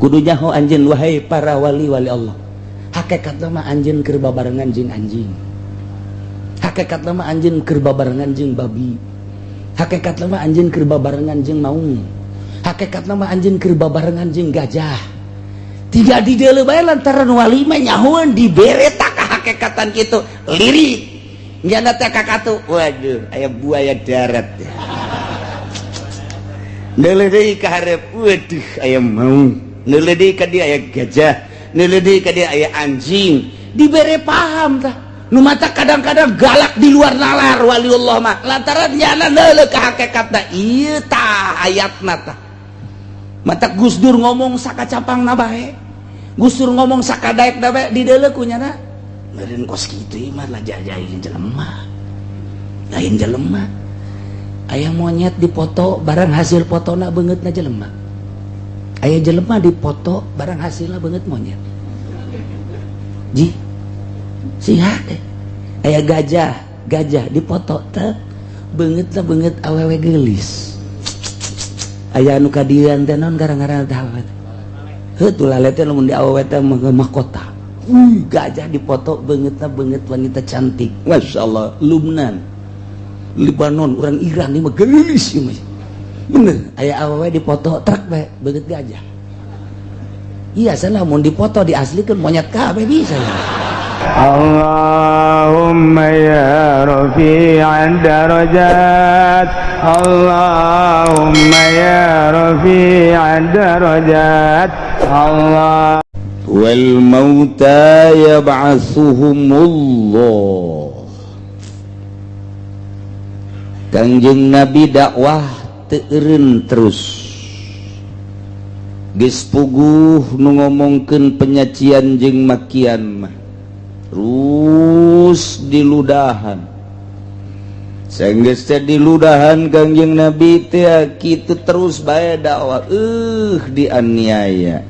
Kudu nyaho anjeun, wahai para wali-wali Allah, hakikat mah anjeun keur babarengan jeung anjing, hakikat mah anjeun keur babarengan jeung babi, hakikat mah anjeun keur babarengan jeung maung, hakikat mah anjeun keur babarengan jeung gajah. Tidak dideuleu bae lantaran wali mah nyahoeun, dibere tak hakikatan kitu. Lirik nyana teh kakatu, waduh, aya buaya darat. Neuleuh deui ka hareup, waduh, aya maung. Neuleuh deui ka dieu, aya gajah. Neuleuh deui ka dieu, aya anjing. Dibere paham tah. Nu mata kadang-kadang galak di luar nalar waliullah mah lantaran nyana neuleuh ka hakikatna. Ieu tah ayatna tah. Mata Gus Dur ngomong sakacapangna bae, Gus Dur ngomong sakadaekna bae, dideuleu ku nyana meureun kos kitu mah lah jajain jelema lain jelema. Aya monyet dipoto, barang hasil fotona beungeutna jelema. Aya jelema dipoto, barang hasilna beungeut monyet. Ji siha deh. Aya gajah, gajah dipoto teh beungeutna beungeut awewe geulis. Aya anu kadieuan teh naon gara-gara teh? Heuh, tulale teh lamun di awewe teh mahkota. Wih, gajah dipoto, beungeutna beungeut wanita cantik. Masya Allah, Lubnan, Libanon, orang Iran ini mah geulis ieu mah. Bener, aya awewe dipoto truk bae beungeut gajah. Iya, salah mun dipoto diaslikan monyet kabeh bisa ya. اللهم يا رفيع الدرجات، اللهم يا رفيع الدرجات، الله والموتى يبعثهم الله. Kangjeng Nabi dakwah teu eureun, terus geus puguh nu ngomongkeun penyacian jeung makian mah terus diludahan. Sanggeus teh diludahan Kangjeng Nabi teh kitu, terus bae dakwah, dianiaya.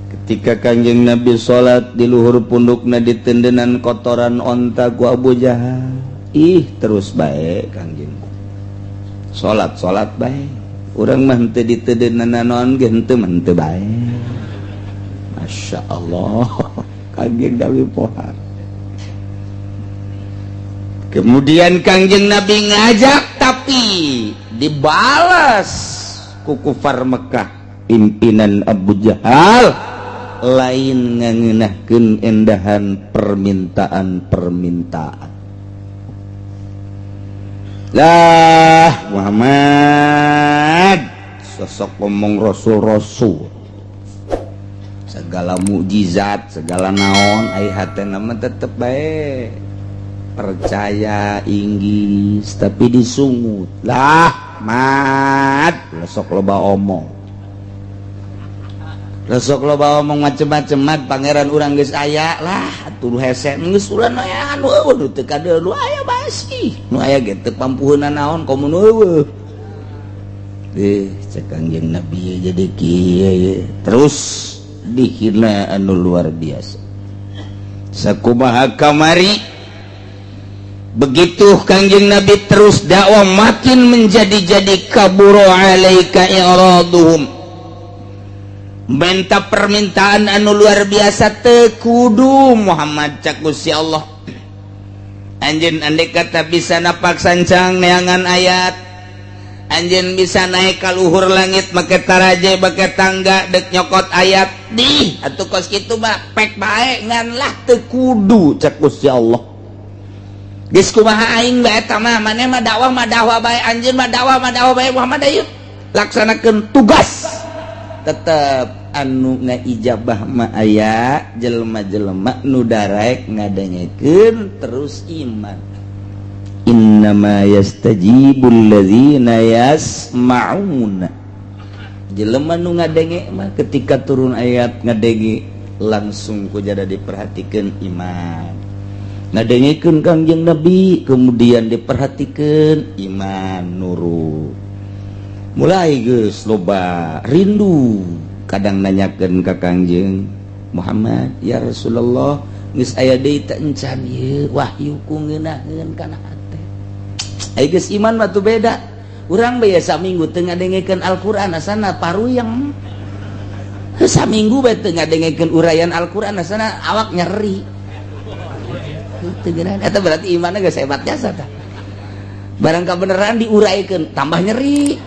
Ketika Kangjeng Nabi salat, di luhur pundukna ditendenan kotoran onta ku Abu Jahal. Ih, terus bae Kangjeng salat, salat bae. Urang mah henteu ditendenan naon ge, henteu mah henteu bae. Masya Allah, Kangjeng Nabi pohar. Kemudian Kangjeng Nabi ngajak, tapi dibalas ku kufar Mekah pimpinan Abu Jahal, lain ngangeunahkeun endahan permintaan-permintaan lah. Muhammad sosok ngomong rasul-rasul, segala mukjizat, segala naon, ai hatena mah tetep bae percaya Inggris, tapi disungut lah. Mat, sok loba omong, sok loba omong macem-macem. Mat, pangeran urang geus aya lah atuh. Hese geus ulah aya anu eueuh nu teu kadeul, nu aya basi, nu aya ge teu pampuheuna naon, komo nu eueuh. Eh, cek Kangjeng Nabi jadi kieu ye. Terus dihina anu luar biasa. Sakumaha kamari begitu Kangjeng Nabi terus dakwah, makin menjadi-jadi. Kabura alaika i'raduhum, minta permintaan anu luar biasa. Teu kudu, Muhammad, cak Gusti Allah. Anjeun andai kata bisa napak sancang neangan ayat, anjeun bisa naik ka luhur langit make taraje, make tangga, dek nyokot ayat di atuh. Kos kitu mah pek bae, ngan lah teu kudu, cak Gusti Allah. Geus kumaha aing bae eta mah, maneh mah dakwah mah dakwah bae, anjeun mah dakwah mah dakwah bae. Muhammad, ayo laksanakeun tugas. Tetep anu ngaijabah mah aya jelema-jelema nu daraek ngadengekeun terus iman. Innama yastajibul ladzina yasma'una. Jelema nu ngadenge mah ketika turun ayat ngadenge langsung ku jada diperhatikan iman. Ngadengekeun Kangjeng Nabi, kemudian diperhatikan iman, nurut. Mulai geus loba rindu, kadang nanyakeun ka Kangjeng Muhammad, "Ya Rasulullah, geus aya deui teh encan ieu wahyu ku ngeunaheun kana hate?" Ai geus iman mah tuh beda. Urang biasa minggu teu ngadengekeun Al-Qur'an asana paruyeng. Saminggu bae teu ngadengekeun uraian Al-Qur'an, asana awak nyeri. Teu geunahan eta, berarti imanna geus hebat jasa tah. Barang beneran diuraikan, tambah nyeri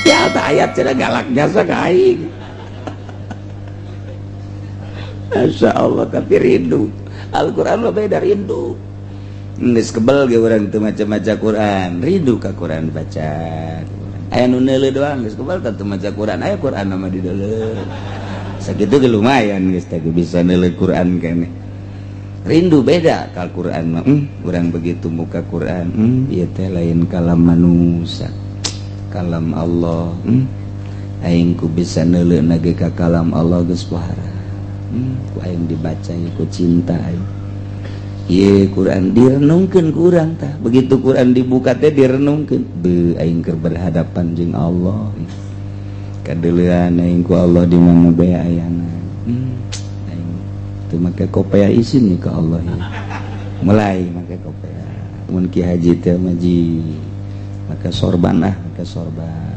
ya. Tak ayat cenah galak jasa ka aing. Masya Allah, tapi rindu Al-Quran mah beda, rindu. Geus kebel ge urang teu maca-maca Quran, rindu ka Quran, baca aya nu neuleuh doang. Geus kebel teu maca Quran, aya Quran mah di deuleu sakitu ge lumayan, geus teh bisa neuleuh Quran keneh. Rindu beda ka Quran mah. Urang begitu muka Quran, ieu teh lain kalam manusia, kalam Allah. Aing ku bisa neuleuh ge ka kalam Allah geus pohara. Ku aing dibaca, ku cinta aing. Ieu Quran direnungkeun ku urang tah. Begitu Quran dibuka teh direnungkeun, be aing keur berhadapan jeung Allah, kadeuleuan aing ku Allah di mana bae ayana. Aing teu make kopea, isin nih ke Allah ya. Mulai make kopea mun Ki Haji teh maji maka sorban, ah, maka sorban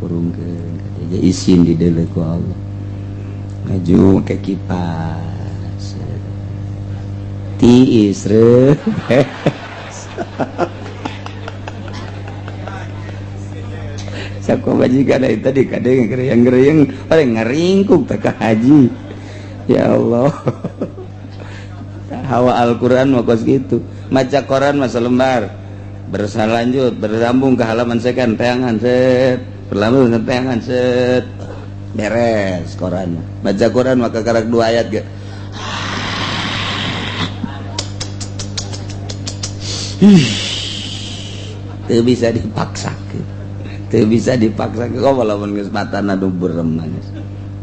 kurungkeun kata isin di deuleu ku Allah. Maju ke kipas tiis re. Sako majikan dari tadi kadang gereyang-gereyang paling ngaringkuk tak haji. Ya Allah, hawa Al-Quran mah kos gitu. Maca koran masa lembar berlanjut, bersambung ke halaman sekian, teangan set, berlanjut ke teangan set, beres koran. Baca koran maka karak dua ayat ge. Teu bisa dipaksakeun, teu bisa dipaksakeun kok. Walaupun geus matana nu burem geus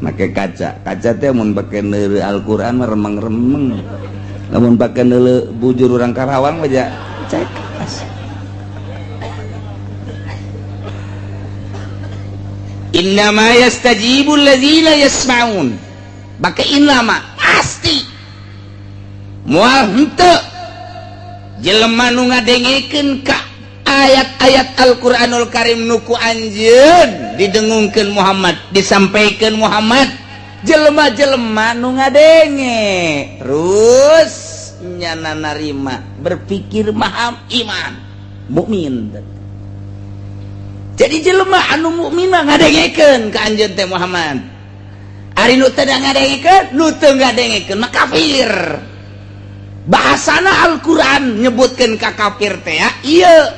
make kaca, kaca teh mun pake neuleuh Al-Qur'an mah remeng-remeng, lamun pake neuleuh bujur urang Karawang mah ja cekas. Innama yastajibul ladzina yasma'un. Bake innama pasti moal henteu jelema nu ngadengekeun ka ayat-ayat Al-Qur'anul Karim nu ku anjeun didengungkeun Muhammad, disampaikan Muhammad. Jelema-jelema nu ngadenge terus nyana narima, berpikir, maham, iman, mukmin. Jadi jelema anu mukmin mah ngadengekeun ka anjeun teh Muhammad. Ari nu teu ngadengekeun, nu teu ngadengekeun mah kafir. Bahasana Al-Qur'an nyebutkeun ka kafir teh ya ieu,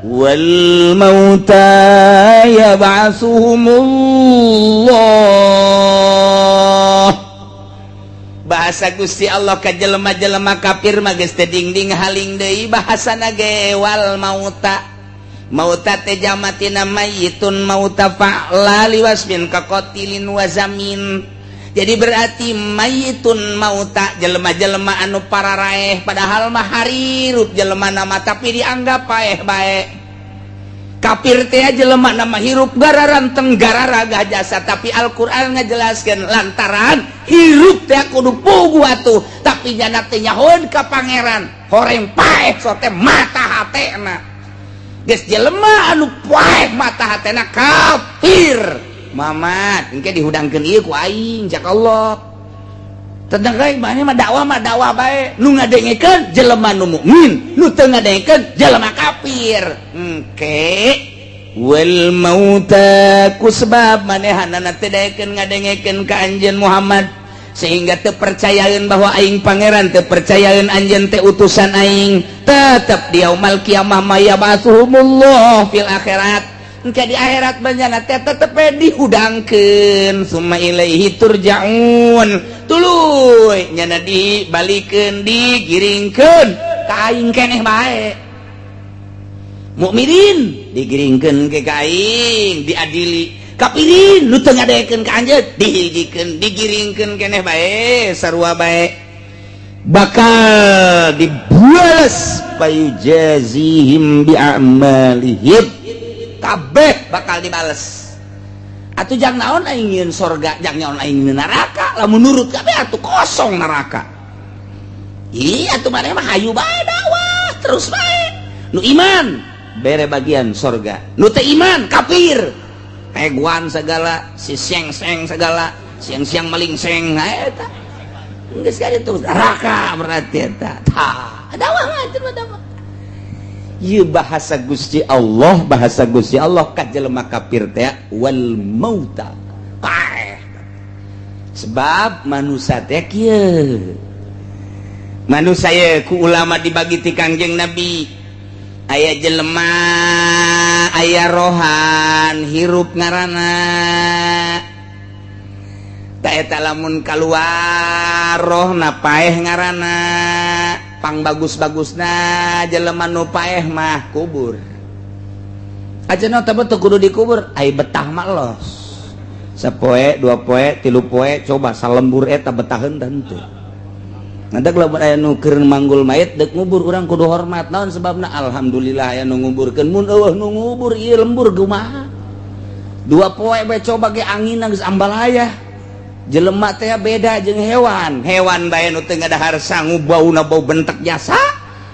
wal mauta yab'atsuhumullah. Bahasa Gusti Allah ka jelema-jelema kafir mah geus teu dingding haling deui, bahasana ge wal mauta. Mauta teh jamatina mayyitun, mauta fa'la liwasmin kaqatilin wa zamin. Jadi berarti mayyitun mauta jelema-jelema anu pararaeh, padahal mah harirup jelema nama tapi dianggap paeh bae. Kafir teh jelema nama hirup gararanteng gararagah jasa, tapi Al-Qur'an ngajelaskeun lantaran hirup teh kudu pugu atuh, tapi jana teh nyahoeun ka pangeran horeng paeh sote mata hatena. Geus jelema anu paeh mata hatena kafir. Mamat engke dihudangkeun ieu ku aing, cak Allah. Tentang bae mah dakwah mah dakwah bae, nu ngadengekeun jelema nu mukmin, nu teu ngadengekeun jelema kafir. Engke wal mauta ku sebab manehanana teu daekeun ngadengekeun ka anjeun Muhammad, sehingga teu percayaeun bahwa aing pangeran, teu percayaeun anjeun teh utusan aing, tetep di yaumal kiamah mayabasuhumullah fil akhirat. Engke di akhirat banjana teh tetep dihudangkeun, summa ilaihi turja'un, tuluy nyana dibalikeun, digiringkeun ka aing keneh bae. Mukminin digiringkeun ke ka aing diadili, kafirin nu teu ngadekeun ka anjeun dihijikeun, digiringkeun keneh bae, sarua bae bakal dibuales. Payujazihim bi'amalihim, kabeh bakal dibales atuh. Jang naon aing nyieun sorga, jang naon aing nyieun neraka, lamun nurut kabeh atuh kosong neraka. Iya atuh maneh mah hayu bae dakwah terus bae. Nu iman bere bagian sorga, nu teu iman kafir. Teguan segala, si seng-seng segala, siang-siang maling seng. Nah, eta geus itu neraka berarti eta. Tah, dakwah mah dakwah. Ieu bahasa Gusti Allah, bahasa Gusti Allah ka jelema kafir teh wal mauta. Paeh. Sebab manusia teh kieu. Manusia ye ku ulama dibagi ti Kangjeng Nabi. Aya jelema aya rohan hirup ngaranna. Tak eta lamun kaluar rohna paeh ngaranna. Pang bagus-bagusna jelema nu paeh mah kubur. Aja teh teu kudu dikubur, ai betah mah los. Sapoe, 2 poe, 3 poe, coba salembur eta betaheun teu. Ngadak lamun aya nu keur manggul mayit dek ngubur, urang kudu hormat. Naon sebabna? Alhamdulillah aya nu nguburkeun. Mun eueuh nu ngubur, ieu lembur kumaha? 2 poe bae coba ge angin geus ambalaya. Jelema teh beda jeung hewan. Hewan bae nu teu ngadahar sangu bauna bau bentek jasa.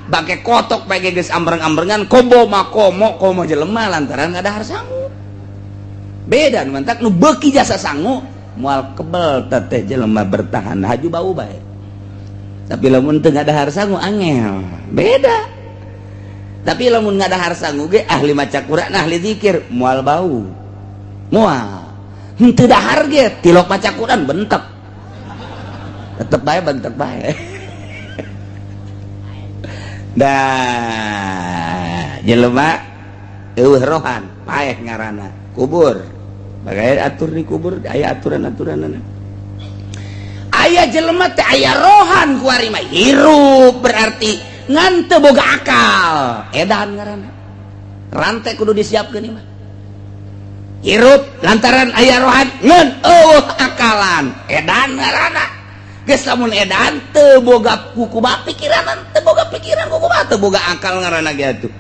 Bangke kotok bae geus ambreng-ambrengan, kobo mah komo komo jelema lantaran ngadahar sangu. Beda nu mantak nu beuki jasa sangu moal kebel teh jelema bertahan haju bau bae. Tapi lamun teu ngadahar sangu angel, beda. Tapi lamun ngadahar sangu ge ahli maca Quran, ahli zikir, moal bau. Moal. Henteu dahar ge tilok maca Quran bentek. Tetep bae bentek bae. Dah jelema eueuh rohan, paeh ngaranna, kubur. Bagai atur di kubur aya aturan-aturanna. Aya jelema teh aya rohan kuari mah hirup berarti ngan teu boga akal, edan ngaranna. Rantai kudu disiapkeun ieu mah. Hirup lantaran aya rohan ngan eueuh akalan, edan ngaranna. Geus lamun edan teu boga kukumaha pikiran, teu boga pikiran kukumaha, teu boga akal ngaranna ge atuh.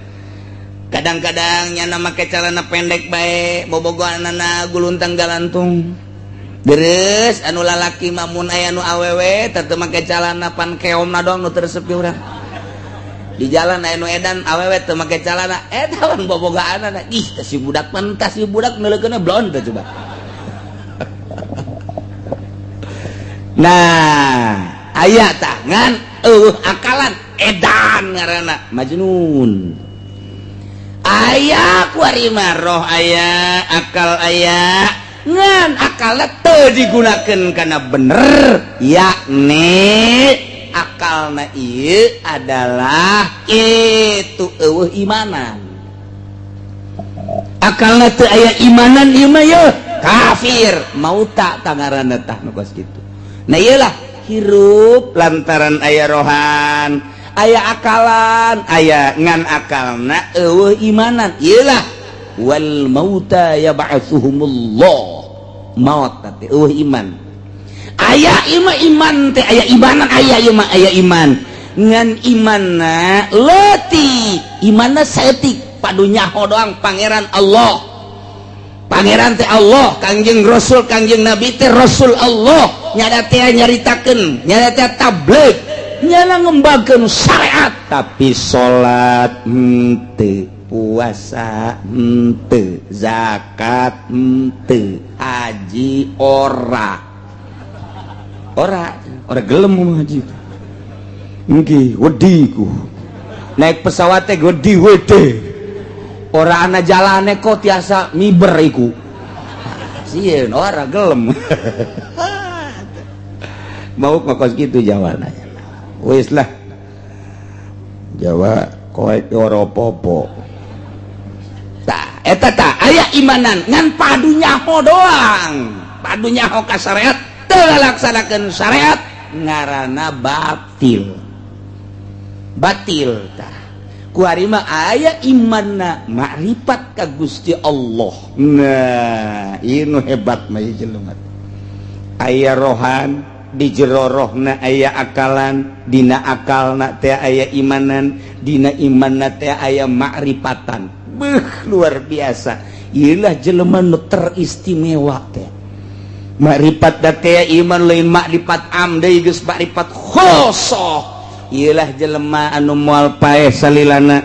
Kadang-kadang nyana make celana pendek bae, bobogohanana guluntang galantung. Deres anu lalaki mamun aya nu awewe teu make calana pan keomna doang nu teu resep urang. Di jalan aya nu edan awewe teu make calana, eta pan bobogaanana. Ih, teh si budak pan tah si budak neuleukeunna blond teh coba. Nah, aya tah ngan eueuh akalan edan ngaranna majnun. Aya kuari mah roh aya, akal aya, ngan akalna teu digunakeun kana bener, yakni akalna ieu adalah itu eueuh imanan. Akalna teu aya imanan ieu mah yeuh kafir, mauta tangaranna tah nu kos kitu. Nah ieulah hirup lantaran aya rohan, aya akalan, aya ngan akalna eueuh imanan. Ieulah wal mauta yab'atsuhumullah. Maut teh eueuh iman. Aya ieu mah iman teh aya imanan, aya ieu mah aya iman. Ngan imanna leutik, imanna saeutik, padu nyaho doang pangeran Allah. Pangeran teh Allah, Kangjeng Rasul, Kangjeng Nabi teh Rasul Allah. Nyada teh nyaritakeun, nyada teh tabligh, nyala ngembangkeun syariat, tapi salat henteu, puasa henteu, zakat henteu, haji ora. Ora, ora gelem haji. Nggih, wedi ku. Naik pesawat teh wedi wedi. Ora ana jalane kok tiasa miber iku. Sieun ora gelem. Mau kos gitu Jawa nanya. Wis lah. Jawa koek ora apa-apa. Tah, eta tah aya imanan ngan padu nyaho doang. Padu nyaho ka syariat, teu ngalaksanakeun syariat ngaranna batil. Batil tah. Kuari mah aya imanna makrifat ka Gusti Allah. Nah, ieu nu hebat mah ieu jelema. Aya rohan di jero rohna aya akalan, dina akalna teh aya imanan, dina imanna teh aya makrifatan. Beuh, luar biasa. Ieulah jelema nu teristimewa teh. Makrifat teh iman lain makrifat am deui, geus makrifat khosoh. Ieulah jelema anu moal paeh salilana.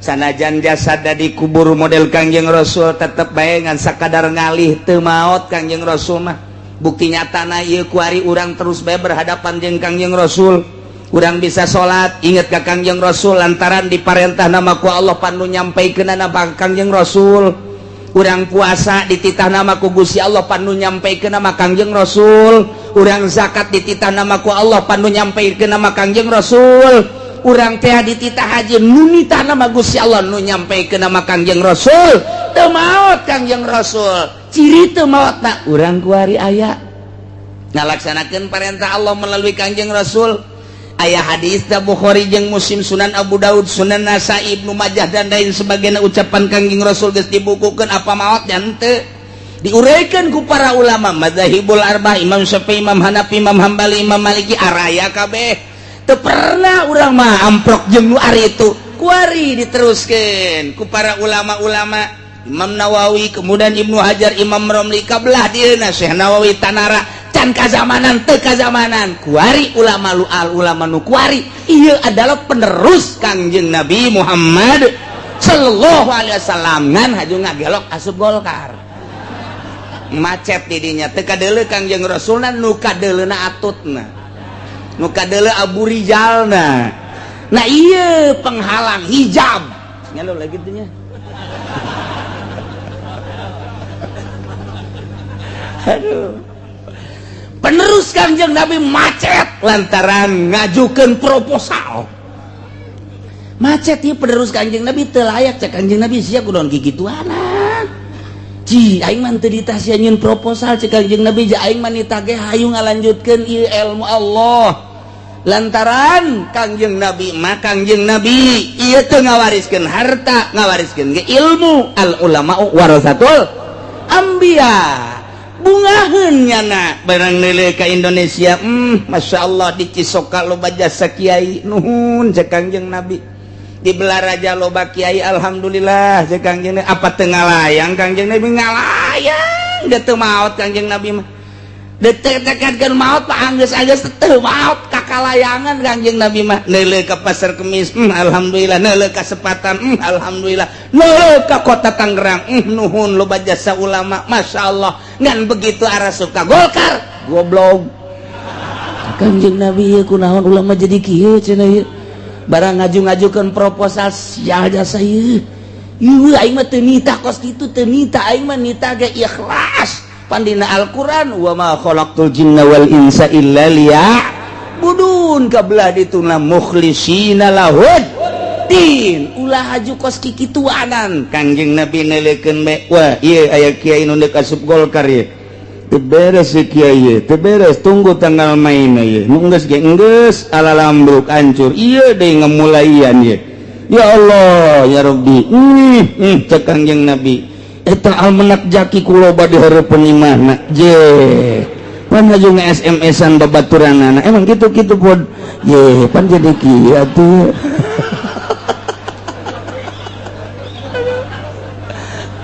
Sanajan jasad dikubur model Kangjeng Rasul, tetep bae ngan sakadar ngalih, teu maot Kangjeng Rasul mah. Bukti nyatana ieu kuari urang terus bae berhadapan jeung Kangjeng Rasul. Urang bisa salat inget ka Kangjeng Rasul lantaran diparentah nama ku Allah pan nu nyampaikeunana Kangjeng Rasul. Urang puasa dititah nama ku Gusti Allah pan nu nyampaikeun nama Kangjeng Rasul. Urang zakat dititah nama ku Allah pan nu nyampaikeun nama Kangjeng Rasul. Urang teh dititah haji, nu nitah nama Gusti Allah, nu nyampaikeun nama Kangjeng Rasul. Teu maot Kangjeng Rasul. Ciri teu maotna, urang kuari aya ngalaksanakeun perintah Allah melalui Kangjeng Rasul. Aya hadis da Bukhari jeung Muslim, Sunan Abu Daud, Sunan Nasai, Ibnu Majah dan lain sebagainya. Ucapan Kangjeng Rasul geus dibukukeun, apa maot henteu? Diuraikan ku para ulama madzahibul arbah, Imam Syafi'i, Imam Hanafi, Imam Hambali, Imam Maliki, araya kabeh. Teu pernah urang mah amprok jeung nu ari itu. Kuari diteruskeun ku para ulama-ulama, Imam Nawawi, kemudian Ibnu Hajar, Imam Romli, kabelah dieuna Syekh Nawawi Tanara can kazamanan, teu kazamanan. Kuari ulama lu al ulama nu kuari ieu adalah penerus Kangjeng Nabi Muhammad sallallahu alaihi wasallam, ngan haju ngagelok asup Golkar, macet didinya, teu kadeuleu Kangjeng Rasulna, nu kadeuleuna atutna, nu kadeuleu Abu Rijalna. Nah, iya penghalang hijab nyalo lagi nya. Aduh, penerus Kangjeng Nabi macet lantaran ngajukan proposal, macet ya. Penerus Kangjeng Nabi teu layak, cek Kangjeng Nabi, sia kudu kikituanan. Ji, aing mah teu ditah nyieun proposal, cek Kangjeng Nabi. Ja aing mah nitah ge hayu ngalanjutkeun ieu ilmu Allah, lantaran Kangjeng Nabi mah Kangjeng Nabi ieu teu ngawariskeun harta, ngawariskeun ge ilmu. Al ulama warasatul anbiya. Bungaheun nyana barang neuleuh ka Indonesia, Masya Allah, di Cisoka loba jasa kiai, nuhun cek Kangjeng Nabi. Di Belaraja loba kiai, alhamdulillah cek Kangjeng Nabi. Apa teu ngalayang Kangjeng Nabi? Ngalayang, da teu maot Kangjeng Nabi mah. Detek-tekadkeun maot pak anggeus-anggeus teu maot, kakalayangan Kangjeng Nabi mah. Neuleuh ka Pasar Kemis, alhamdulillah. Neuleuh ka Sepatan, alhamdulillah. Neuleuh ka Kota Tangerang, nuhun loba jasa ulama, Masya Allah. Ngan begitu arasup ka Golkar, goblok Kangjeng Nabi ieu, kunaon ulama jadi kieu cenah ieu? Barang ngaju-ngajukeun proposal sia jasa ieu. Ieu aing mah teu nitah kos kitu, teu nitah. Aing mah nitah ge ikhlas. Pandina Al-Qur'an, wa ma khalaqtul jinna wal insa illa liya'budun, kabelah dituna mukhlisina lahud din. Ulah haju kos kikituanan. Kangjeng Nabi neuleukeun bae, wah, ieu aya kiai nu deuk asup Golkar ieu. Teu beres ieu kiai ieu, teu beres, tunggu tanggal main ieu. Nu geus ge geus ala lambruk hancur. Ieu deui ngemulaian ieu. Ya Allah, ya Rabbi. Cek Kangjeng Nabi. Eta almenak jaki ku loba di hareupeun imahna. Je. Pan haju nge-SMS-an babaturanana. Emang gitu-gitu pod. Ye, pan jadi kieu atuh.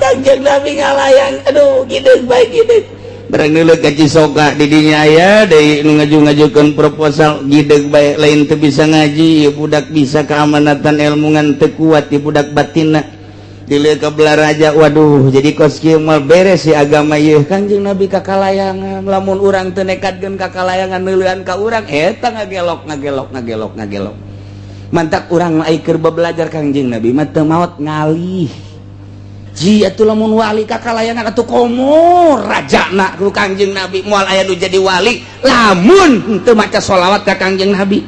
Kangjeng Nabi ngalayang, aduh, gideg bae gideg. Barang neuleuh ka Cisoka, di dinya aya deui nu ngaju-ngajukeun proposal, gideg bae. Lain teu bisa ngaji ieu budak, bisa keamanatan ilmu ngan teu kuat di budak batinna. Dileuh ka Belaraja, waduh, jadi kos kieu moal beres si agama ieu. Kangjeng Nabi kakalayangan. Lamun urang teu nekadkeun kakalayangan neuleuhan ka urang eta ngagelok, ngagelok, ngagelok, ngagelok. Mantak urang ai keur belajar, Kangjeng Nabi mah teu maot, ngalih. Ji, atuh lamun wali kakalayangan atuh komo rajana ku Kangjeng Nabi. Moal aya nu jadi wali lamun teu maca sholawat ka Kangjeng Nabi.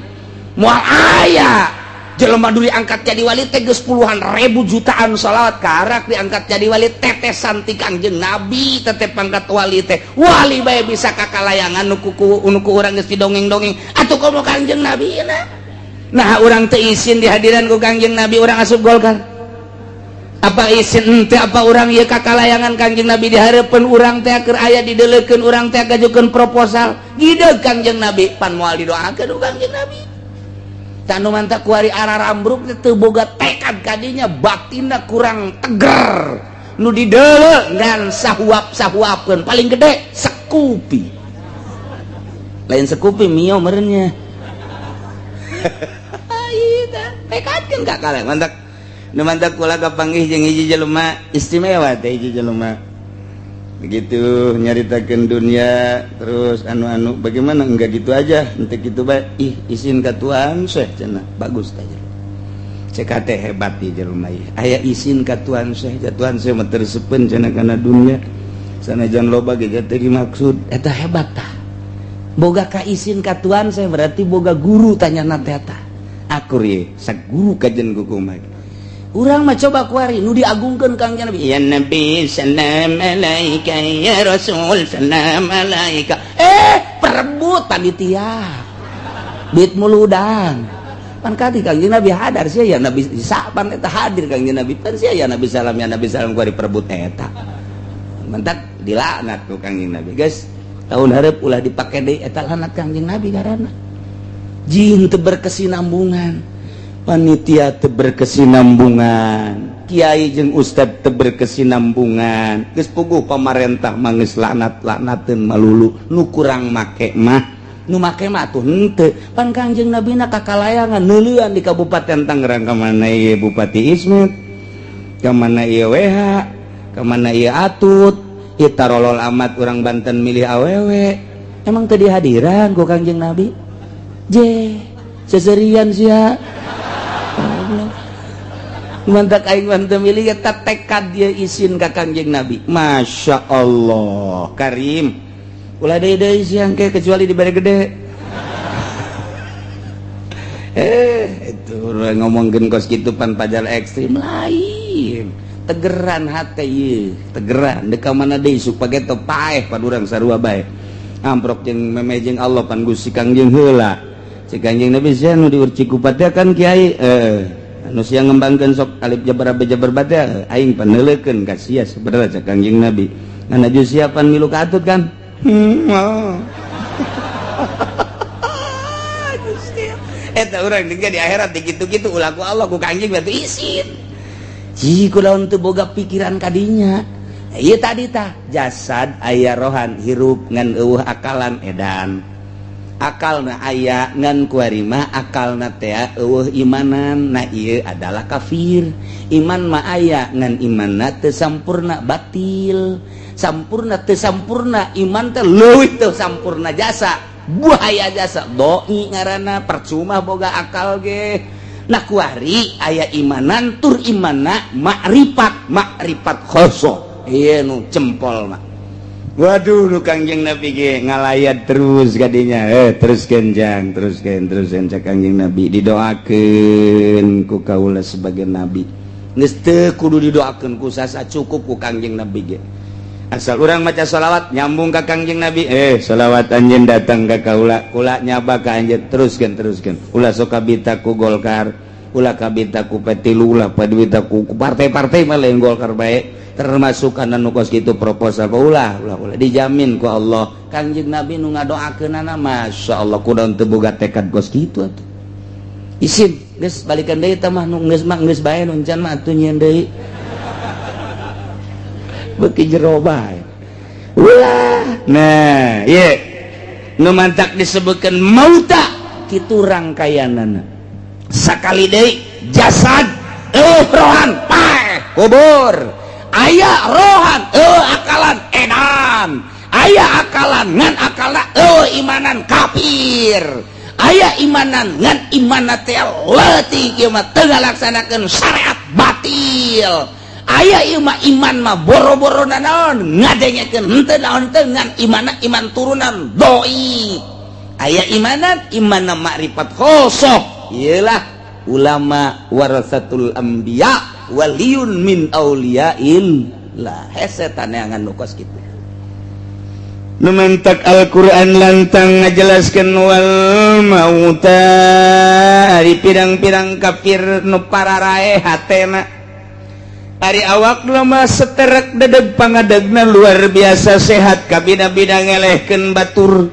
Moal aya jelema dulu diangkat jadi wali teh geus puluhan ribu jutaan sholawat, karak diangkat jadi wali tetesan ti Kangjeng Nabi tetep pangkat wali teh. Wali bae bisa kakalayangan, nu ku nu ku urang geus didongeng-dongeng, atuh komo Kangjeng Nabi. Nah, urang teu isin di hadiran ku Kangjeng Nabi urang asup Golkar? Apa isin ente? Apa urang ieu kakalayangan Kangjeng Nabi di hareupeun urang teh keur aya dideleukeun, urang teh gajukeun proposal, gideg Kangjeng Nabi? Pan moal didoakeun ku Kangjeng Nabi. Tanu mantak kuari ararambruk teu boga tekad kadinya, batinna kurang teger. Nu dideuleu ngan sahuap sahuapkeun, paling gede sekupi, lain sekupi mio merenya. Tekadkeun kakalayangan. Mantak Nu mantak kula kapanggih jeung hiji jelema istimewa teh, hiji jelema begitu nyaritakeun dunia terus anu-anu bagaimana, enggak gitu aja, ente gitu bae, ih, isin ka Tuhan Syekh cenah. Bagus teh, cek teh hebat di jelema ieu aya isin ka Tuhan Syekh, Tuhan Syekh mah teu resepeun cenah kana dunia, sanajan loba ge teh dimaksud eta. Hebat tah, boga ka isin ka Tuhan saya, berarti boga guru. Tanya na teh eta akur ye saguru kajen kukumaha. Urang mah coba kuari nu diagungkeun Kangjeng Nabi, ya Nabi salam alaika, ya Rasul salam alaika, eh perebut panitia duit muludang. Pan kadi Kangjeng Nabi hadar sia, ya Nabi sapan eta hadir Kangjeng Nabi, pan sia ya Nabi salam, ya Nabi salam, kuari perebut eta. Mentak dilaknat ku Kangjeng Nabi, guys, tahun hareup ulah dipake deui eta laknat Kangjeng Nabi, karena jin teu berkesinambungan, panitia teu berkesinambungan, kiai jeung ustad teu berkesinambungan, geus puguh pamarentah mah geus laknat laknateun malulu. Nu kurang make mah, nu make mah atuh henteu. Pan Kangjeng Nabi na kakalayangan neuleuan di Kabupaten Tangerang, ka mana ieu Bupati Ismet, ka mana ieu WH, ka mana ieu Atut, ieu tarolol amat urang Banten milih awewe, emang teu dihadiran ku Kangjeng Nabi? Je seserian sia. Mantak aing mah teu milih eta, tekad dia isin ka Kangjeng Nabi. Masya Allah Karim, ulah deui deui siang ke kecuali dibere gede. Eh, itu ngomongkeun kos kitu pan pajar ekstrim lain. Tegeran hate ieu, tegeran dek ka mana deui sok pageto paeh pan urang sarua bae. Amprok jeung memeh jeung Allah pan Gusti Kangjeng heula. Cek Kangjeng Nabi, sia nu diurci ku kan kiai, eh anu sia ngembangkeun sok alif jabar jabar batia, aing paneuleukeun ka sia sebenarnya, cek Kangjeng Nabi. Ngan aju siapan milu ka Atut kan? Oh. Gusti. Eta urang di akhirat dikitu-kitu ulah ku Allah ku Kangjeng berarti isin. Ji kula teu boga pikiran kadinya. Ieu tadi tah jasad aya, rohan hirup ngan eueuh akalan, edan. Akalna aya ngan kuari mah akalna teh eueuh imanan, nah ieu adalah kafir. Iman mah aya ngan imanna teu sampurna, batil. Sampurna teu sampurna iman teh leuwih teu sampurna jasa, buaya jasa doi ngaranna, percuma boga akal ge. Nah, kuari aya imanan tur imanna makrifat, makrifat khoso, ieu nu cempol mah. Waduh, nu Kangjeng Nabi ge ngalayat terus kadinya, eh terus kenjang, terus ken, terus ken, cek Kangjeng Nabi, didoakeun ku kaula sebagai nabi. Geus teu kudu didoakeun ku sasa, cukup ku Kangjeng Nabi ge. Asal urang maca sholawat nyambung ka Kangjeng Nabi, eh sholawat anjeun datang ka kaula, kula nyaba ka anjeun, teruskeun, teruskeun. Ulah sok kabita ku Golkar, ulah kabita ku P3, ulah kabita ku partai-partai mah, lain Golkar bae, termasuk kana nu kos kitu proposal, ulah ulah ulah, dijamin ku Allah. Kangjeng Nabi nu ngadoakeunana, Masya Allah, kudu teu boga tekad kos kitu atuh. Isin geus balikan deui tah mah, nu geus mah geus bae, nu encan mah atuh nyieun deui, beuki jero bae ulah. Nah, ieu nu mantak disebutkeun mauta kitu rangkaianana. Sakali deui, jasad eueuh rohan, paeh kubur. Aya rohan eueuh akalan, edan. Aya akalan ngan akalna eueuh imanan, kafir. Aya imanan ngan imanna teh leutik, ieu mah teu ngalaksanakeun syariat, batil. Aya ieu mah iman mah boro-boro naon, ngadengekeun henteu naon teu, ngan imanna iman turunan doi. Aya imanan, imanna makrifat khosoh, iyalah ulama warasatul anbiya, waliyun min auliyail lah. Hese taneangan nu kos kitu. Nu mentak Al-Qur'an lantang ngajelaskeun wal mauta, ari pirang-pirang kafir nu pararae hatena. Ari awak mah seterek dedeg pangadegna luar biasa sehat, kabina-bina ngelehkeun batur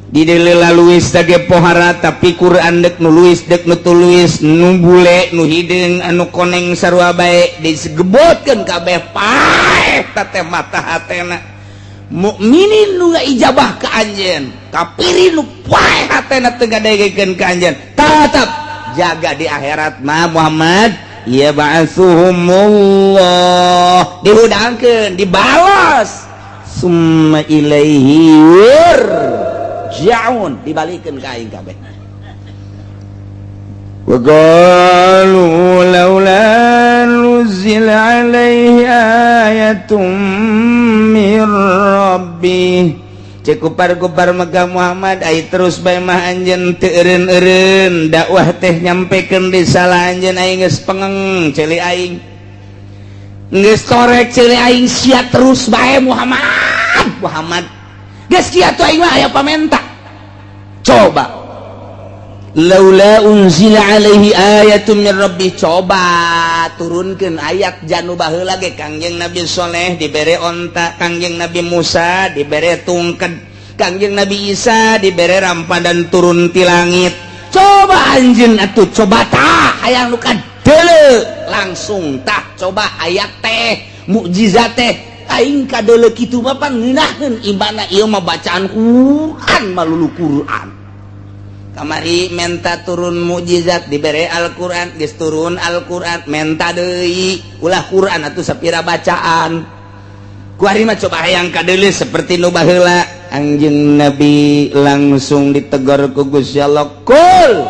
di luis tage pohara, tapi Quran dek nu luis dek nu tuluis, nu bule, nu hideung, anu koneng, sarua bae disegebotkeun kabeh, paeh teh mata hatena. Mukminin nu ijabah ka anjeun, kafirin nu paeh hatena teu ngadengekeun ka anjeun, tetap jaga di akhirat mah Muhammad. Yab'atsuhumullah, dihudangkeun, dibalas, summa ilaihi yurja'un, dibalikeun ka aing kabeh. وقالوا لولا نزل عليه آية من ربه. Cek kupar-kupar Mekah, "Muhammad, ai terus bae mah anjeun teu eureun-eureun dakwah teh nyampekeun risalah anjeun. Aing geus pengeng, ceuli aing geus torek, ceuli aing. Sia terus bae, Muhammad, Muhammad, geus kieu atuh. Aing mah aya pamenta. Coba, laula unzila alaihi ayatun min rabbih, coba turunkeun ayat janu baheula ge. Kangjeng Nabi Soleh dibere onta, Kangjeng Nabi Musa dibere tungked, Kangjeng Nabi Isa dibere rampadan turun ti langit. Coba anjeun atuh, coba tah, hayang nu kadeuleu langsung tah, coba ayat teh, mukjizat teh. Aing kadeuleu kitu mah pan ngeunaheun imana ieu mah bacaan Quran, malulu Quran." Kamari menta turun mukjizat, dibere Al-Quran. Geus turun Al-Quran, menta deui. Ulah Quran atuh, sapira bacaan kuari mah. Coba hayang kadeuleu seperti nu baheula. Anjeun Nabi langsung ditegur ku Gusti Allah, "Kul,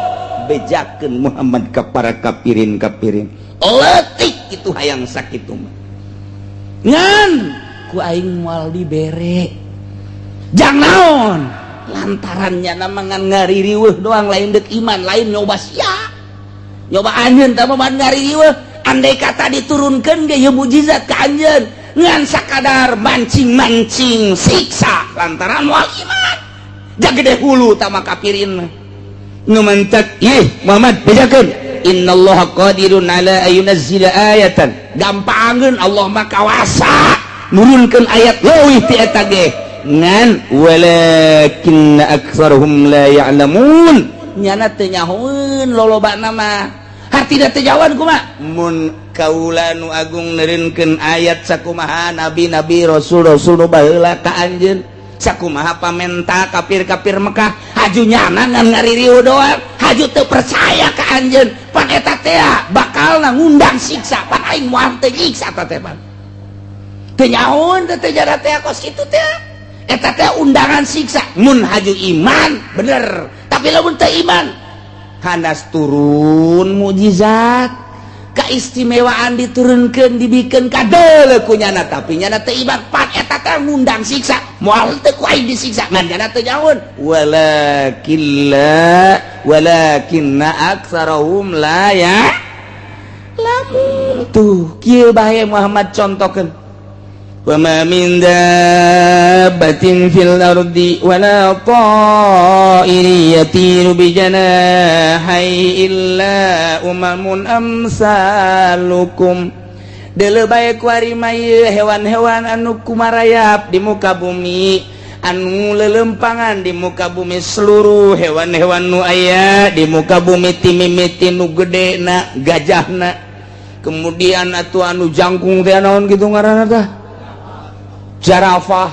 bejakeun Muhammad ka para kafirin kafirin leutik itu hayang sakitu mah, ngan ku aing moal dibere." Jang naon? Lantarannya nama ngan ngaririweuh doang, lain dek iman, lain nyoba sia, nyoba anjeun tah mah ngaririweuh. Andai kata diturunkan ge ieu mukjizat ka anjeun, ngan sakadar mancing-mancing siksa lantaran moal iman. Jagede hulu tama kafirin mah nu mantak. "Ih Muhammad, bejakeun, innallaha qadirun ala ayunazzila ayatan." Gampangeun, Allah mah kawasa nurunkeun ayat leuwih ti eta ge, ngan walakinna aktsarhum la ya'lamun, nyana teu nyahoeun lolobana mah. Hartina teu nyahoan kumaha? Mun kaula nu agung neureunkeun ayat sakumaha nabi-nabi, rasul-rasul nu baheula ka anjeun, sakumaha pamenta kafir-kafir Mekah, haju nyana ngan ngaririu doang, haju teu percaya ka anjeun, pan eta teh bakal ngundang siksa. Pan aing moal teu nyiksa ta teh. Pan teu nyahoeun teh, teu jara teh kos kitu teh. Eta teh undangan siksa. Mun haju iman bener, tapi lamun teu iman, hanas turun mukjizat keistimewaan diturunkan, dibikin kadeuleu ku nyana, tapi nyana teu iman, pan eta teh ngundang siksa. Moal teu ku aing disiksa, ngan nyana teu nyahoeun. Walakinna walakinna aktsarahum la ya lamun. Tuh kieu bae Muhammad, contohkeun. وما من دابة في الأرض ولا طائر يطير بجناحيه إلا أمم أمثالكم. Deuleu bae kuari mah hewan-hewan anu kumarayap di muka bumi, anu lelempangan di muka bumi, seluruh hewan-hewan nu aya di muka bumi, timimiti nu gede na gajahna, kemudian atuh anu jangkung teh naon gitu ngaranna tah, jarafah,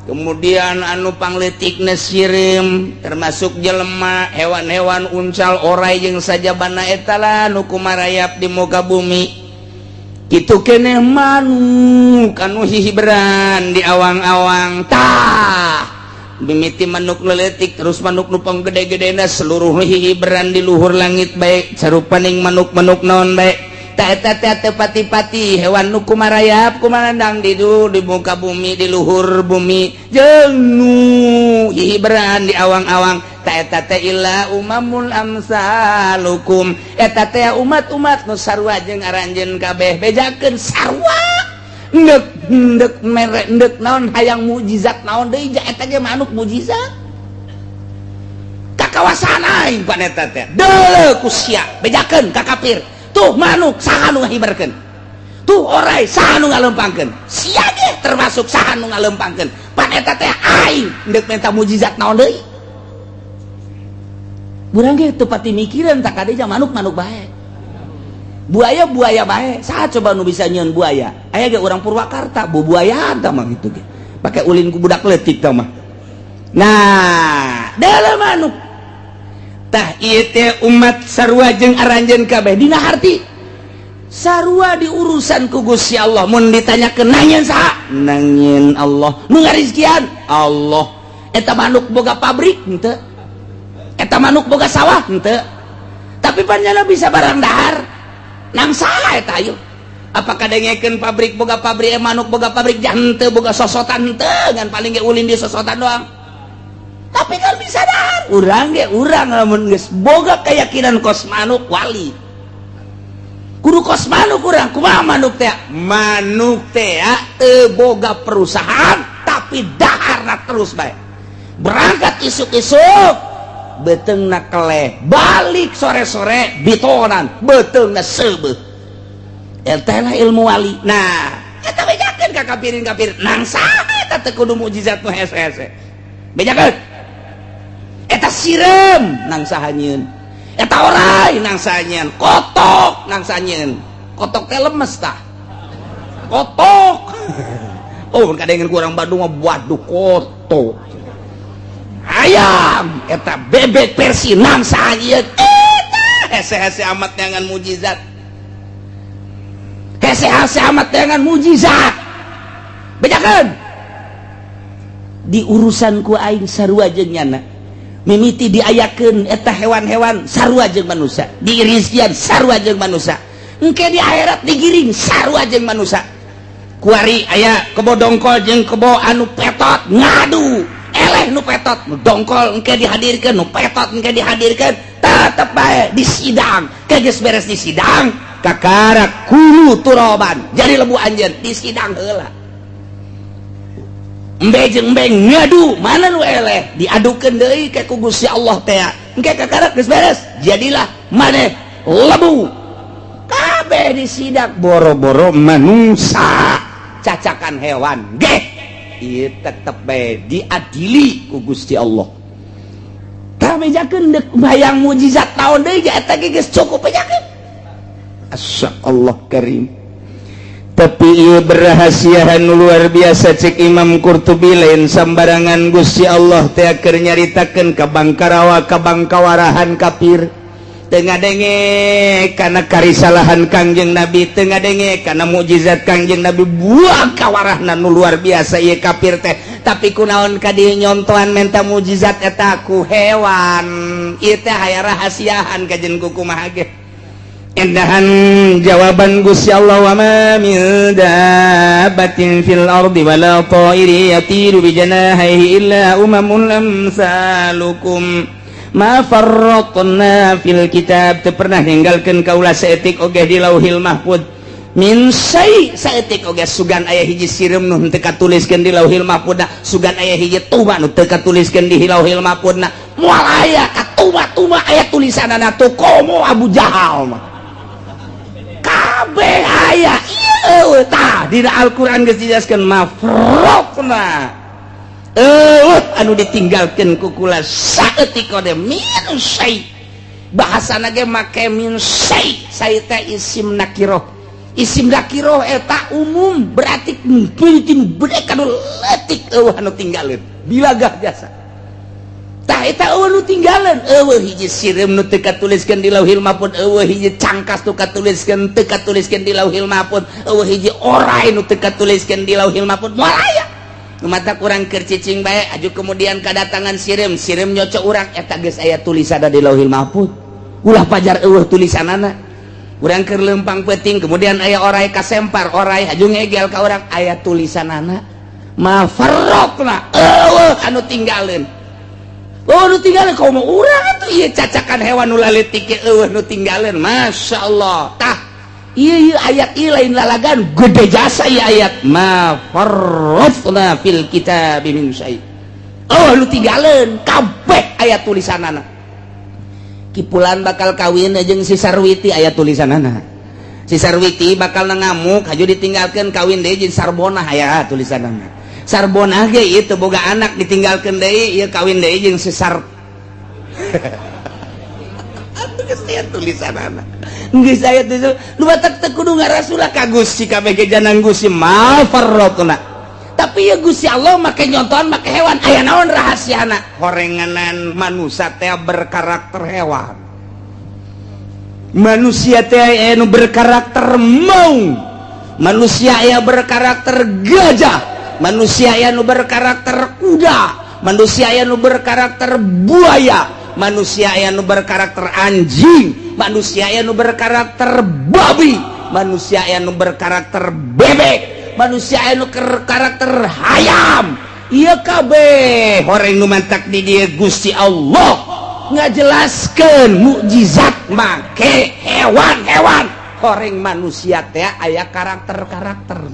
kemudian anu pangleutikna sireum, termasuk jelema, hewan-hewan, uncal, orai jeung sajabana eta lah nu kumarayap di muka bumi. Kitu keneh manuk anu hihiberan di awang-awang. Tah, mimiti manuk leutik, terus manuk nu panggede-gedena, seluruh hihiberan di luhur langit baik, sarupaning manuk-manuk naon baik. Pati-pati hewan nu kumarayap kumarandang di di muka bumi, di luhur bumi, jeung nu hihiberan di awang-awang, ta eta teh illa umamun amsalukum, eta teh umat-umat nu sarua jeung aranjeun kabeh. Bejakeun sarua, endek endek mere endek naon, hayang mukjizat naon deui? Eta ge manuk mukjizat kakawasan aing. Pan eta teh deuleu ku sia, bejakeun ka kafir. Tuh manuk, saha nu ngahiberkeun? Tuh orai, saha nu ngalempangkeun? Sia ge termasuk, saha nu ngalempangkeun? Pan eta teh aing ndek minta mukjizat naon deui? Urang ge teu pati mikiran tak kade manuk manuk bae, buaya buaya bae. Saha coba nu bisa nyieun buaya? Aya ge urang Purwakarta bu buaya tah mah gitu ge pake ulin ku budak leutik tah mah. Nah, dalam manuk tah ieu teh umat sarua jeung aranjeun kabeh dina harti. Sarua di urusan ku Gusti Allah. Mun ditanyakeun, nang nyieun saha? Nang nyieun Allah. Nu ngarizkian Allah. Eta manuk boga pabrik henteu? Eta manuk boga sawah henteu? Tapi panjana bisa barang dahar. Nang saha eta ayo? Apakah dengekeun pabrik, boga pabrik, manuk boga pabrik? Henteu. Boga sosotan henteu? Ngan paling ge ulin di sosotan doang, tapi kan bisa dahar. Urang ge, urang lamun geus boga keyakinan kos manuk, wali kudu kos manuk urang. Kumaha manuk teh? Manuk teh teu boga perusahaan, tapi daharna terus bae. Berangkat isuk-isuk, beuteungna keleh, balik sore-sore bitonan, beuteungna seubeuh. Eta lah ilmu wali. Nah, eta bejakeun ka kafirin kafir, nang saha eta? Teu kudu mukjizat nu hese-hese. Bejakeun eta sireum, nang saha nyieun? Eta orai, nang saha nyieun? Kotok, nang saha nyieun? Kotok teh lemes tah, kotok. Oh, kadengen ku urang Bandung mah, waduh, kotok ayam eta, bebek versi, nang saha nyieun eta? Hese-hese amat dengan mujizat, hese-hese amat dengan mujizat. Bejakeun di urusan ku aing sarua jeung nyana. Mimiti diayakeun eta hewan-hewan sarua jeung manusia, dirizkian sarua jeung manusia, engke di akhirat digiring sarua jeung manusia. Kuari aya kebo dongkol jeung kebo anu petot ngadu, eleh nu petot. Nu dongkol engke dihadirkeun, nu petot engke dihadirkeun, tetep bae di sidang. Ke geus beres di sidang, kakara kunu turoban, jadi lebu anjeun. Di sidang heula, embe jeung embe ngadu, mana nu eleh diadukeun deui ke ku Gusti Allah teh. Engke kakara geus beres, jadilah maneh lebu. Kabeh di sidang, boro-boro manusia, cacakan hewan geh ieu tetep bae diadili ku Gusti Allah. Kabejakeun deuk bayang mujizat naon deui ge, eta ge geus cukup, bejakeun. Asya Allah karim. Tapi ieu berahasiaan luar biasa. Cek Imam Qurtubi, lain sambarangan Gusti Allah teh keur nyaritakeun ka bangkarawa, ka bangkawarahan kafir. Teu ngadenge kana karisalahan Kangjeng Nabi, teu ngadenge kana mukjizat Kangjeng Nabi. Buang kawarahna nu luar biasa ieu kafir teh. Tapi kunaon ka dieu nyontohan menta mukjizat eta ku hewan? Ieu teh aya rahasiaan kajen ku kumaha ge. Endahan jawaban Gusti Allah, wa ma min dabbatin fil ardi wala ta'iri yatiru bi janahihi illa umamun amsalukum ma farratna fil kitab. Teu pernah ninggalkeun kaula saeutik oge di Lauhil Mahfud, min syai, saeutik oge. Sugan aya hiji sireum nu teu katuliskeun di Lauhil Mahfud, sugan aya hiji tuba nu teu katuliskeun di Lauhil Mahfud. Moal aya katuma-tuma aya tulisanana tuh, komo Abu Jahal mah kabeh aya. Ieu tah dina Al-Qur'an geus dijelaskeun, ma farratna, eueuh anu ditinggalkeun ku kula saeutik oge, min syai. Bahasana ge make min syai. Syai teh isim nakiroh. Isim nakiroh eta umum, berarti penting mereka nu letik eueuh anu tinggalin bilagah jasa. Tah, eta eueuh nu tinggalan. Eueuh hiji sireum nu teu katuliskeun di Lauhil Mahfud, eueuh hiji cangkas nu katuliskeun teu katuliskeun di Lauhil Mahfud, eueuh hiji orai nu teu katuliskeun di Lauhil Mahfud, moal aya. Nu mata kurang keur cicing bae, aju kemudian kadatangan sireum, sireum nyocok urang, eta geus aya tulisanna di Lauhil Mahfud. Ulah pajar eueuh tulisanana. Urang keur lempang peuting, kemudian aya orai kasempar, orai aju ngegel ka urang, aya tulisanana. Ma farraqna, eueuh anu tinggalin. Oh, nu tinggalin komo urang atuh, ieu cacakan hewan nu laletik ge eueuh nu tinggalin. Masya Allah. Tah, ieu ieu ayat ieu lain lalagan, gede jasa ieu ayat, ma farratna fil kitab min syai. Oh, nu tinggalin kabeh aya tulisanana. Kipulan bakal kawin jeung si Sarwiti, aya tulisanana. Si Sarwiti bakal ngamuk haju ditinggalkeun, kawin deui jeung Sarbonah, aya tulisanana. Sarbonah ge ieu teu boga anak, ditinggalkeun deui, ieu kawin deui jeung si Sar. Atuh geus aya tulisanana, geus aya tulisan. Nu batak teu kudu ngarasulah ka Gusti, kabeh ge janang Gusti, ma farratna. Tapi ya Gusti Allah make nyontohan make hewan, aya naon rahasiana? Horenganan manusia teh berkarakter hewan. Manusia teh anu berkarakter maung, manusia aya berkarakter gajah, manusia aya nu berkarakter kuda, manusia aya nu berkarakter buaya, manusia aya nu berkarakter anjing, manusia aya nu berkarakter babi, manusia aya nu berkarakter bebek, manusia aya nu berkarakter hayam. Ieu kabeh horeng nu mantak di dieu Gusti Allah ngajelaskeun mukjizat make hewan-hewan. Horeng manusia teh aya karakter-karakter.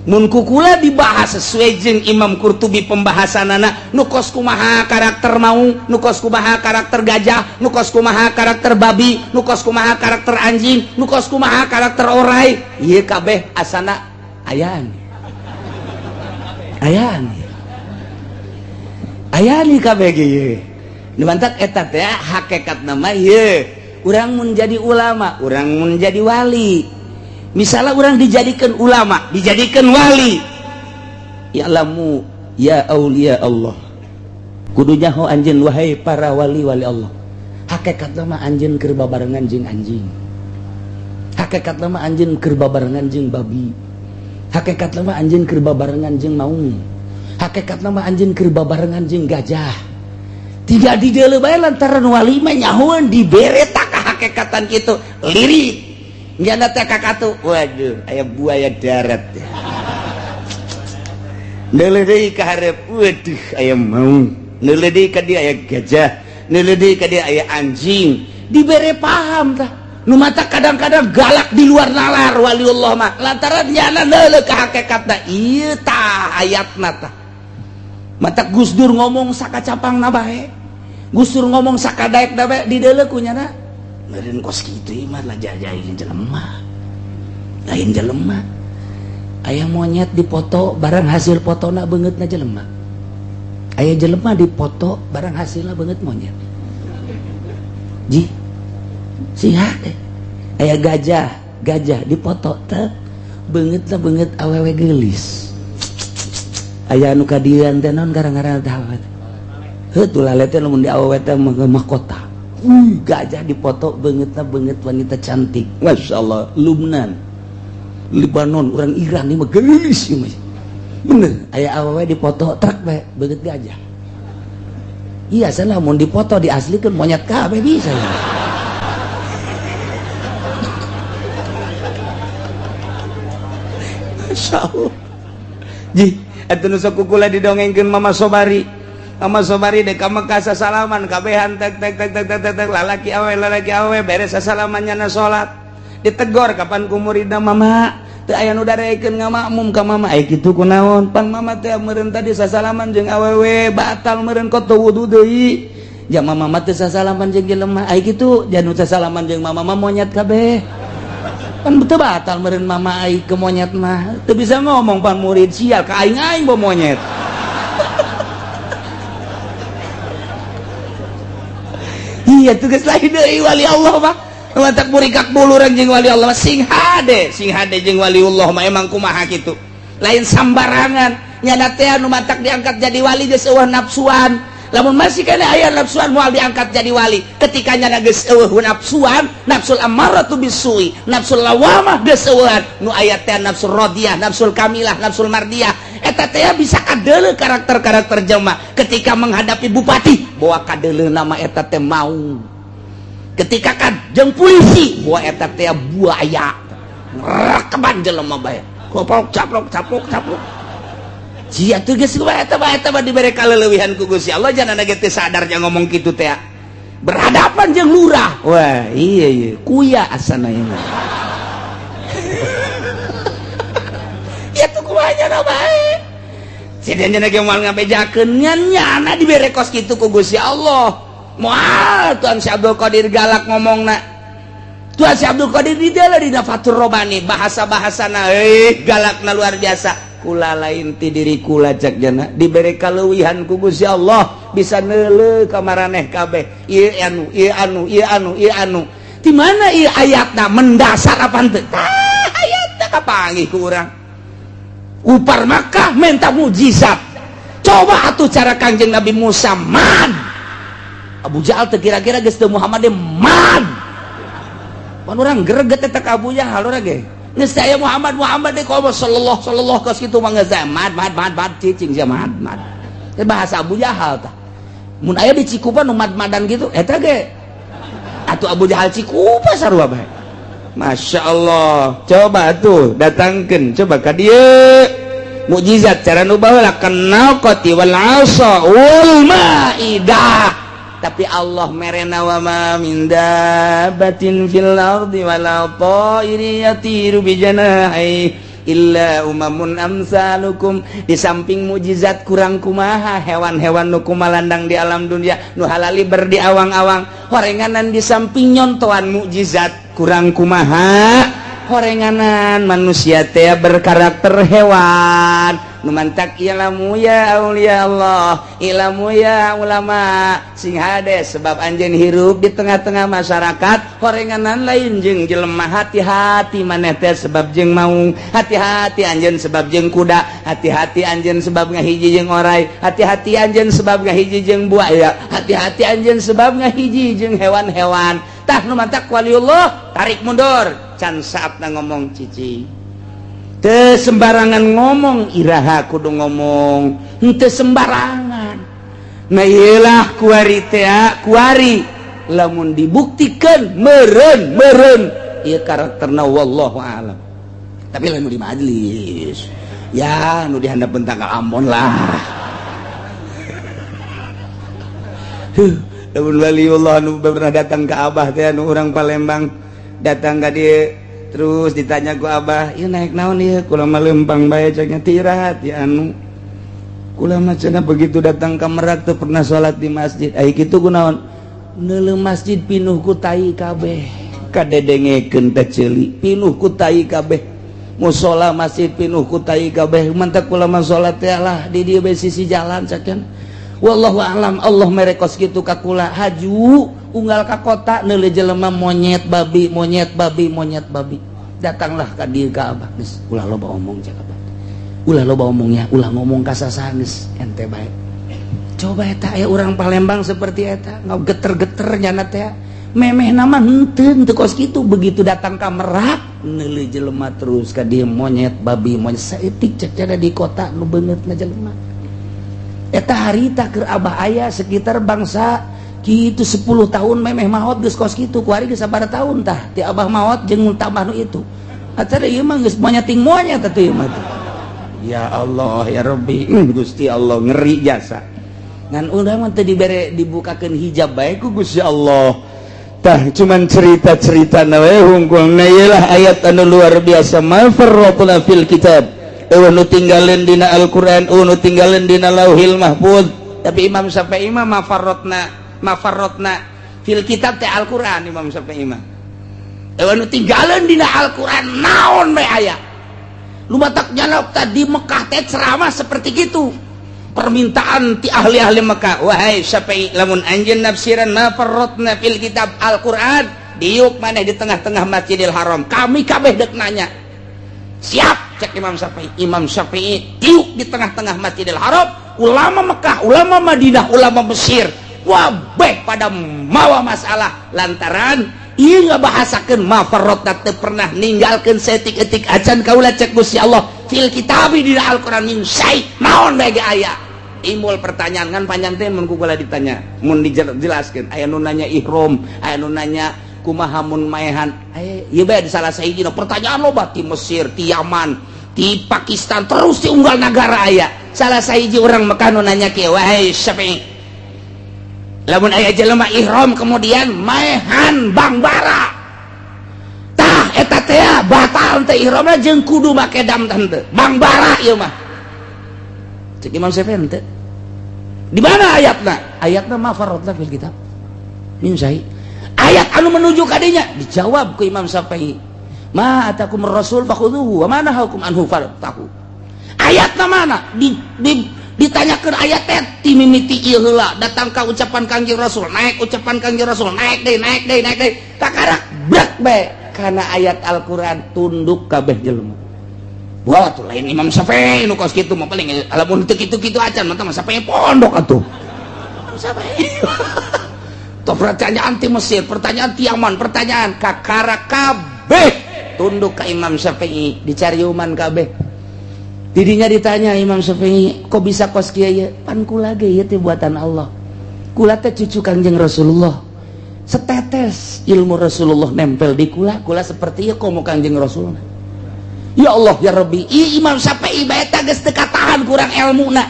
Mun kukula dibahas sesuai jeung Imam Qurtubi pembahasanana, nu kos kumaha karakter maung, nu kos kumaha karakter gajah, nu kos kumaha karakter babi, nu kos kumaha karakter anjing, nu kos kumaha karakter orai, ieu kabeh asana ayaan. Ayaan. Ayaan kabeh ge ieu. Nu mantak eta teh hakikat nama ieu. Urang mun jadi ulama, urang mun jadi wali. Misalnya orang dijadikan ulama, dijadikan wali, ya'lamu ya aulia Allah, kudu nyaho anjeun wahai para wali-wali Allah. Hakikat mah anjeun keur babarengan jeung anjing, hakikat mah anjeun keur babarengan jeung babi, hakikat mah anjeun keur babarengan jeung maung, hakikat mah anjeun keur babarengan jeung gajah. Tidak dideuleu bae lantaran wali mah nyahoeun dibere tak hakikatan kitu lirik. Nyana teh kakatu, waduh, aya buaya darat. Neuleuh deui ka hareup, waduh, aya maung. Neuleuh deui ka dieu aya gajah, neuleuh deui ka dieu aya anjing. Dibere paham tah. Nu mata kadang-kadang galak di luar nalar waliullah mah. Lantaran nyana neuleuh ka hakikatna, ieu tah ayatna tah. Mata Gus Dur ngomong sakacapangna bae. Gus Dur ngomong sakadaekna bae dideuleuh ku nyana. Meureun kos kitu mah lah jajain jelema. Lain jelema. Aya monyet dipoto barang hasil fotona beungeutna jelema. Aya jelema dipoto barang hasilna beungeut monyet. Ji. Sing hade. Aya gajah, gajah dipoto teh beungeutna beungeut awewe geulis. Aya anu kadieuan teh naon gara-gara teh awewe. Heuh lale teh lamun di awewe teh mahkota. Gajah dipoto beungeutna beungeut wanita cantik. Masya Allah, Lubnan, Libanon, orang Iran ini mah geulis ieu mah. Bener, aya awewe dipoto truk bae beungeut gajah. Iya salah mun dipoto diaslikeun monyet kabeh bisa ya. Masya Allah. Ji, atuh nu sok kukula didongengkeun Mama Sobari. Mama Sobari dek ka Mekah sasalaman kabehan tek tek tek tek tek tek lalaki awe beres sasalamannya na salat. Ditegor kapan ku muridna, mama teu aya nu darekeun ngamakmum ka mama. Ai kitu kunaon? Pan mama teh meureun tadi sasalaman jeung awewe batal meureun kok teu wudu deui. Ja mama mah teu sasalaman jeung jelema. Ai kitu janu sasalaman jeung mama mah monyet kabeh. Pan teu batal meureun mama ai ke monyet mah. Teu bisa ngomong pan murid sial ka aing-aing bo monyet. Iya tugas lain deui wali Allah mah. Mantak murikak bulu urang jeung wali Allah mah sing hade jeung waliullah mah emang kumaha kitu. Lain sambarangan nyana teh anu mantak diangkat jadi wali geus eueuh nafsuan. Lamun masih kana aya nafsuan moal diangkat jadi wali. Ketika nyana geus eueuh nafsuan, nafsul ammaratu bisui, nafsul lawamah geus eueuhan, nu aya teh nafsul radiyah, nafsul kamilah, nafsul mardiyah. Eta teh bisa kadeuleu karakter-karakter jelema ketika menghadapi bupati, bawa kadeuleu nama eta teh maung. Ketika ka jeung polisi, bawa eta teh buaya. Rakaban jelema bae. Koplok caplok caplok caplok. Sia tuh geus kumaha eta mah eta mah dibere kaleuwihan ku Gusti Allah jangan ge teu sadar nya ngomong kitu teh. Berhadapan jeung lurah. Wah, iya iya, kuya asana ieu mah. Ya tuh kumaha nya bae. Si dia nya ge moal ngabejakeun nya nyana dibere kos kitu ku Gusti Allah. Moal Tuhan Si Abdul Qadir galak ngomongna. Tuhan Si Abdul Qadir di dieu dina Fathur Robani bahasa-bahasana galakna luar biasa. Kula lain ti diri kula cak jana dibere kaleuwihan ku Gusti Allah bisa neuleuh ka maraneh kabeh. Ieu anu, ieu anu, ieu anu, ieu anu. Di mana ieu ayatna mendasar apa henteu? Tah ayatna kapanggih ku urang. Upar Makkah minta mujizat. Coba atuh cara Kangjeng Nabi Musa man. Abu Jahal teh kira-kira geus teu Muhammad mad. Pan urang greget eta ka Abu Jahal urang ge. Geus aya Muhammad Muhammad deh komo sallallahu sallallahu kos kitu mah geus mad mad mad mad cicing sia mad mad. Teh bahasa Abu Jahal tah. Mun aya di Cikupa nu mad-madan gitu eta ge. Atuh Abu Jahal Cikupa sarua bae. Masya Allah, coba tuh datangkan, coba ka dieu mukjizat cara nu baheula kannaqati wal asa wal maidah, tapi Allah merena wa ma min dabbatin fil ardi wala ta'iri yatiru bi janahi illa umamun amsalukum. Di samping mukjizat kurang kumaha hewan-hewan nu kumalandang di alam dunia nu halali ber di awang-awang horenganan, di samping nyontoan mukjizat kurang kumaha horenganan manusia teh berkarakter hewan. Nu mantak ilamu ya aulia Allah, ilamu ya ulama, sing hade sebab anjeun hirup di tengah-tengah masyarakat horenganan lain jeung jelema. Hati-hati maneh teh sebab jeung maung, hati-hati anjeun sebab jeung kuda, hati-hati anjeun sebab ngahiji jeung orai, hati-hati anjeun sebab ngahiji jeung buaya, hati-hati anjeun sebab ngahiji jeung hewan-hewan. Tah, nu mantak waliullah tarik mundur, can saatna ngomong, cicing. Teu sembarangan ngomong, iraha kudu ngomong henteu sembarangan. Nah, iyalah kuari teh, kuari lamun dibuktikan meren meren ieu karakterna, wallahu alam. Tapi lamun di majelis ya nu dihandap bentang Ambon lah. Huh, lamun waliullah nu pernah datang ke Abah teh, nu urang Palembang datang ka dieu, terus ditanya ku Abah, "Ieu naik naon ieu?" "Kula mah lempang bae," caknya. "Tirahat ya anu?" "Kula mah," cenah, "begitu datang ke Merak tuh pernah sholat di masjid." "Ai kitu kunaon?" "Neuleuh masjid pinuh ku tai kabeh, kadedengekeun teh ceuli, pinuh ku tai kabeh, musola masjid pinuh ku tai kabeh, mantak kula mah salat teh lah di dieu bae sisi jalan," caknya. Wallahu alam, Allah mere kos kitu ka kula. Haju unggal ka kota neuleuh jelema monyet babi, monyet babi, monyet babi. Datanglah ka dieu ka Abah. "Geus, ulah loba omong," cek Abah, "ulah loba omongnya, ulah ngomong ka sasaha, geus ente bae." Coba eta aya urang Palembang seperti eta geter-geter nyana teh memeh nama henteu henteu kos kitu. Begitu datang ka Merak neuleuh jelema terus ka dieu monyet babi monyet saeutik cek cara di kota nu beungeutna jelema. Eta harita keur Abah aya sekitar bangsa kitu 10 tahun memeh maot geus kos kitu. Kuari geus sabaraha tahun tah ti Abah maot jeung tambah nu itu acara ieu mah geus monyeting monyet atuh ieu mah tuh. Ya Allah ya Rabbi, Gusti Allah ngeri jasa ngan urang mah teu dibere dibukakeun hijab bae ku Gusti Allah. Tah, cuman cerita-cerita na we hungkul. Nah, iyalah ayat anu luar biasa, ma farratna fil kitab, eueuh nu tinggalin dina Al-Qur'an, eueuh nu tinggalin dina Lauhil Mahfuz. Tapi Imam Syafi'i mah ma farratna, ma farratna fil kitab teh Al-Qur'an. Imam Syafi'i mah eueuh nu tinggalin dina Al-Qur'an naon we aya. Lu batak nyalok tadi Mekah teh ceramah seperti gitu, permintaan ti ahli-ahli Mekah, "Wahai Syafi'i, lamun anjeun nafsiran ma farratna fil kitab Al-Qur'an, diuk maneh di tengah-tengah Masjidil Haram, kami kabeh dek nanya." "Siap," cek Imam Syafi'i. Imam Syafi'i diuk di tengah-tengah Masjidil Haram, ulama Mekah, ulama Madinah, ulama Mesir wabeh pada mawa masalah lantaran ieu ngabahasakeun ma farratna teu pernah ninggalkeun saeutik-eutik acan kaula cek Gusti Allah fil kitabi di Al-Qur'an min syai naon bae ge aya. Timbul pertanyaan kan panjang teh mun ku kula ditanya, mun dijelaskeun aya nu nanya ihram, aya nu nanya kumaha mun maehan, aya ieu bae di salah sahiji pertanyaan loba ti Mesir, ti Yaman, ti Pakistan, terus di unggal nagara aya. Salah sahiji orang Mekah nu nanya kieu, "Wahai Syafi'i, lamun aya jelema ihram kemudian maehan bangbara tah eta teh batal teh ihramna jeung kudu make dam teh bangbara ieu mah?" Cek Imam Syafi'i, "Henteu." "Di mana ayatna?" "Ayatna ma farratna fil kitab min syai." Ayat anu menuju kadinya dijawab ku Imam Syafi'i, ma atakum rasul fakhudhuhu wa ma nahakum anhu fantahu. Ayatna mana di ditanyakan ayat teh ti mimiti ieu heula datang ka ucapan Kangjeng Rasul, naik ucapan Kangjeng Rasul, naik deui, naik deui, naik deui, kakarak brek bae kana ayat Al-Qur'an, tunduk kabeh jelema. Wah, tuh lain Imam Syafi'i nu kos kitu mah, paling lamun teu kitu-kitu acan mah Syafi'i pondok atuh. Syafi'i. Toh pertanyaan ti Mesir, pertanyaan ti Yaman, pertanyaan kakara kabeh tunduk ke Imam Syafi'i, dicariuman kabeh. Didinya ditanya Imam Syafi'i, "Kok bisa kos kieu ya?" "Pan kula ge ieu teh buatan Allah. Kula teh cucu Kangjeng Rasulullah. Setetes ilmu Rasulullah nempel di kula, kula seperti ieu komo Kangjeng Rasulullah." Ya Allah ya Rabbi, i Imam Syafi'i bae teh geus teu katahan kurang ilmuna.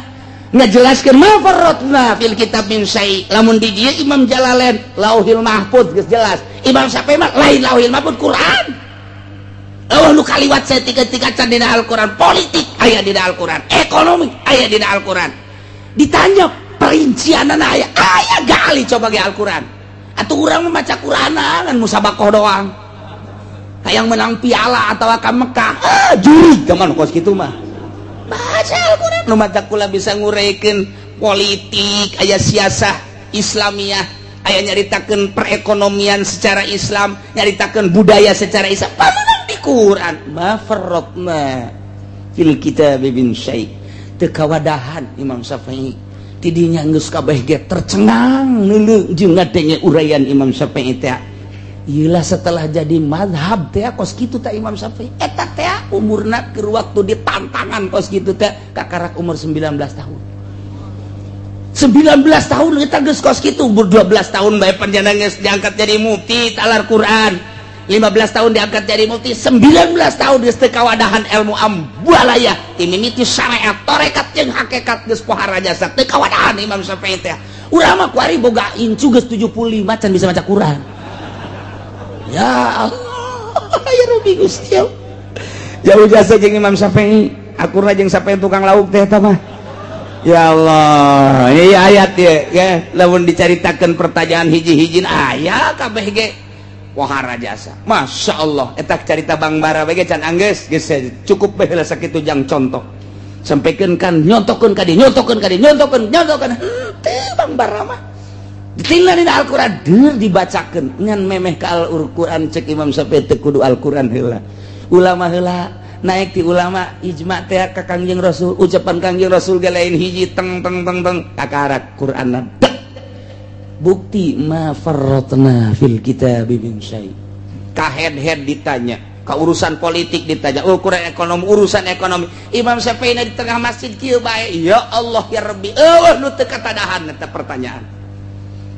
Ngajelaskeun ma farratna fil kitab min syai. Lamun di dieu Imam Jalalain Lauhil Mahfuz geus jelas. Imam Syafi'i mah lain Lauhil Mahfuz, Quran. Oh, nu kaliwat saeutik-eutik can dina Al-Quran, politik aya dina Al-Quran, ekonomi aya dina Al-Quran. Ditanya perincianana aya, aya gali coba ge Al-Quran. Atuh urang mah maca Quran ngan musabakoh doang. Hayang menang piala atau ka Mekah, ah, juri gaman kos kitu mah. Baca Al-Quran nu maca kula bisa nguraikeun politik, aya siasah Islamiyah, aya nyaritakeun perekonomian secara Islam, nyaritakeun budaya secara Islam. Pamenang di Quran ma farratna fil kitab min syai. Teu kawadahan Imam Syafi'i. Tidinya geus kabeh ge tercengang neuleuh jeung ngadenge uraian Imam Syafi'i teh. Iyalah, setelah jadi madhab teh kos kitu teh Imam Syafi'i. Eta teh umurna keur waktu ditantangan kos kitu teh kakarak umur 19 tahun. 19 tahun kita geus kos kitu, umur 12 tahun bae panjenengan geus diangkat jadi mufti talar Quran. 15 tahun diangkat jadi mufti, 19 tahun geus teu kawadahan ilmu ambualaya ti mimiti syariat, tarekat jeung hakikat geus pohara jasa teu kawadahan Imam Syafi'i teh. Urang mah kuari boga incu geus 75 can bisa maca Quran. Ya Allah ya Rabbi Gusti, jauh jasa jeung Imam Syafi'i, akurna jeung Syafi'i tukang lauk teh eta mah. Ya Allah, ini ayat ya, ya lamun dicaritakeun pertanyaan hiji-hiji aya kabeh ge pohara jasa. Masya Allah, eta carita Bang Bara bae can anggeus geus cukup bae lah sakitu jang contoh. Sampaikan kan nyontokeun ka dieu, nyontokeun ka dieu, nyontokeun, nyontokeun. Henteu Bang Bara mah. Ditinggal dina Al-Qur'an, deur dibacakeun ngan memeh ka Al-Qur'an cek Imam Syafi'i teu kudu Al-Qur'an heula. Ulama heula naik ti ulama ijma teh ka Kangjeng Rasul, ucapan Kangjeng Rasul ge lain hiji teng teng teng teng kakarak Qur'anna. Bukti ma farratna fil kitab min syai. Ka head-head ditanya, ka urusan politik ditanya, ukuran ekonomi, urusan ekonomi. Imam Syafi'i di tengah masjid kieu bae, ya Allah ya Rabbi, eueuh nu teu katadahan eta pertanyaan.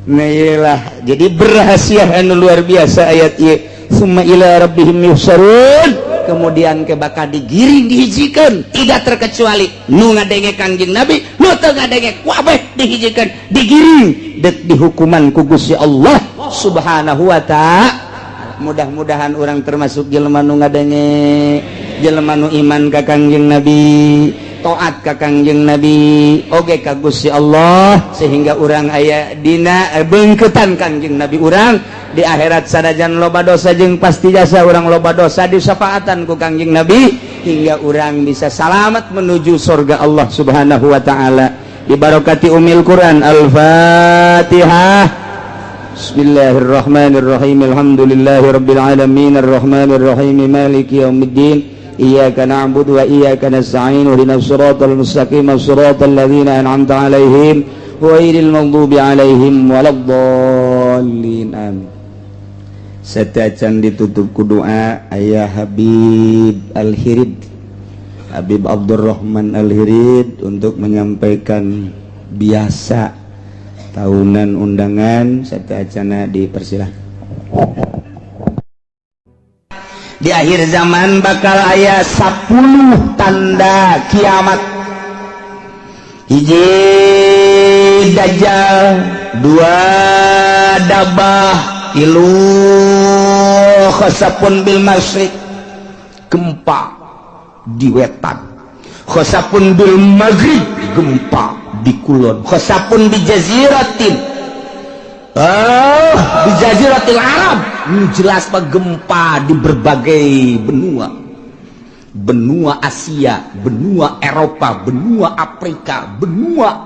Nah, iyalah, jadi berhasil anu luar biasa ayat ieu. Summa ila rabbihim yuhsyarun. Kemudian ke bakal digiring dihijikan, tidak terkecuali nu ngadenge Kangjeng Nabi, nu teu ngadenge kabeh dihijikan, digiring dek dihukuman ku Gusti Allah Subhanahu wa ta'ala. Mudah-mudahan orang termasuk jelema nu ngadenge, jelema nu iman ka Kangjeng Nabi, taat ka Kangjeng Nabi, oge ka Gusti Allah, sehingga urang aya dina beungkeutan Kangjeng Nabi urang di akhirat. Sanajan loba dosa jeung pasti jasa urang loba dosa, disafaatan ku Kangjeng Nabi hingga urang bisa salamat menuju surga Allah Subhanahu wa taala. Dibarokati Umil Quran. Al-Fatihah. Bismillahirrahmanirrahim. Alhamdulillahirabbil alamin arrahmanirrahim maliki yaumiddin. Iyyaka na'budu wa iyyaka nasta'in ihdinas siratal mustaqim siratal ladzina an'amta 'alaihim ghairil maghdubi 'alaihim waladdallin. Amin. Setacan ditutup ku doa, ayah Habib Al-Hirid, Habib Abdurrahman Al-Hirid untuk menyampaikan biasa tahunan undangan sateuacanna, dipersilahkan. Di akhir zaman bakal aya 10 tanda kiamat. Hiji dajjal, dua dabah, tilu khasapun bil masyriq, gempa di wetan, khasapun bil maghrib, gempa di kulon, khasapun di jaziratin, oh, di jaziratil Arab. Ini jelas pak, gempa di berbagai benua, benua Asia, benua Eropa, benua Afrika, benua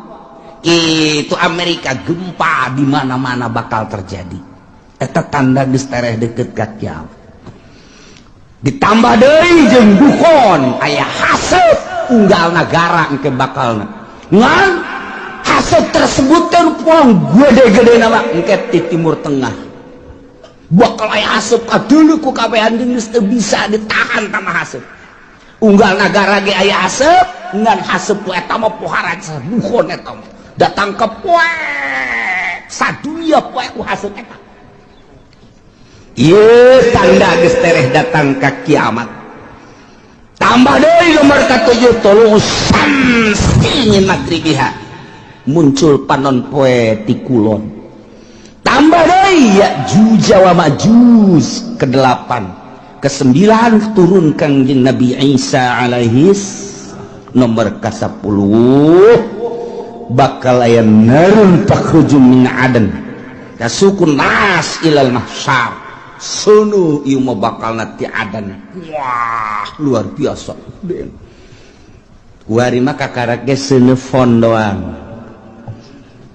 itu Amerika, gempa di mana-mana bakal terjadi. Eta tanda geus tereh deket ka kiamat. Ditambah deui jeung dukhon, aya haseup unggal nagara engke bakalna ngan. Haseup tersebut teh puang gede-gede nama engke di Timur Tengah bakal aya haseup kadeuleu ku kabehan, geus teu bisa ditahan sama haseup. Unggal nagara ge aya haseup, ngan haseup ku eta mah pohara buhon. Eta mah datang ke poek sadunia, poek ku haseup eta. Ieu tanda geus tereh datang ka kiamat. Tambah deui nomor katujuh, thulu'us syamsi min magribiha, muncul panon poe ti kulon. Tambah deui Ya'juj wa Ma'juj kedelapan. Kesembilan, turun Kangjeng Nabi Isa alaihis. Nomor ke-10, bakal aya narun takhruju min adan tasuqun nas ilal mahsyar. Seuneu ieu mah bakal ti adan. Wah, luar biasa. Kuari mah kakarak ge seuneu fon doang.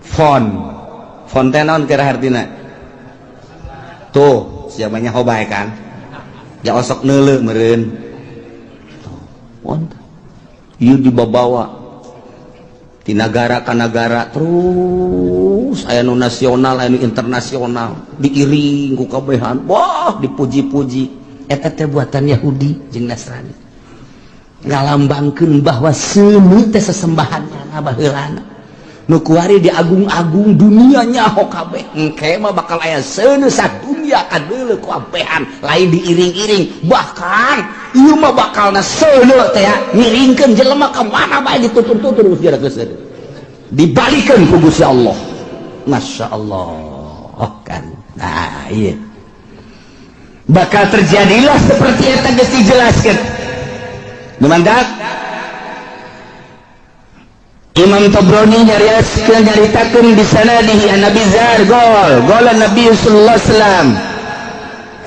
Fon fon teh naon kira hartina? Tuh siapanya hobai kan ya, osok neuleu meureun. Fon ieu dibabawa di negara ke negara, terus aya nu nasional, aya nu internasional, diiring ku kabehan. Wah, dipuji-puji. Eta teh buatan Yahudi jeung Nasrani, ngalambangkeun bahwa seuneu teh sesembahan baheulana. Nu kuari diagung-agung, dunia nyaho kabeh. Engke mah bakal aya seuneu sadunya kadeuleu ku kabehan, lain diiring-iring. Bahkan ieu mah bakalna seuneu teh ngiringkeun jelema ka mana bae, ditutur-tutur geus geus dibalikeun ku Gusti Allah. Masya Allah kan. Nah, iya bakal terjadilah seperti yang geus dijelaskan. Mantap. Imam Tabrani nyariaskeun, nyaritakeun bi sanadihi an Abi Dzar qol qala Nabi sallallahu alaihi wasallam.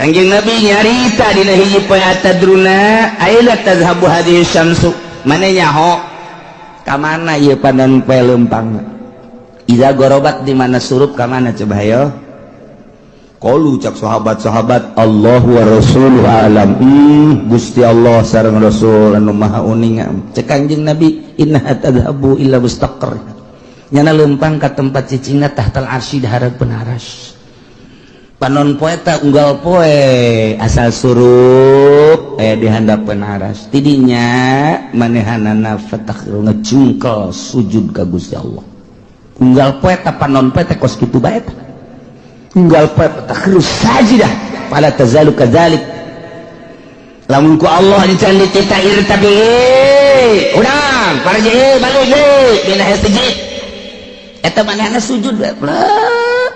Kanjeng Nabi nyarita dina hiji poe, atadruna aina tazhabu hadhihi syamsu? Mane nyaho ka mana ieu panon poe leumpang iza gorobat, di mana surup ka mana? Coba hayo. Qalu, cak sahabat-sahabat, Allahu wa rasuluhu alam. Gusti Allah sareng Rasul anu maha uninga. Cek Kanjeng Nabi, innaha tadhabu ila mustaqar, nyana lempang ka tempat cicingna, tahtal arsy, di hareupeun aras. Panon poe ta unggal poe asal surup aya di handapeun aras, tidinya manehanana fatakhiru, ngejungkel sujud ka Gusti Allah. Unggal poe ta panon poe teh kos kitu bae ta. Unggal poe fatakhiru sajidah, fala tazalu kadzalik. Lamun ku Allah dican dititah tapi udang para balik deui dina sujud eta, manehna sujud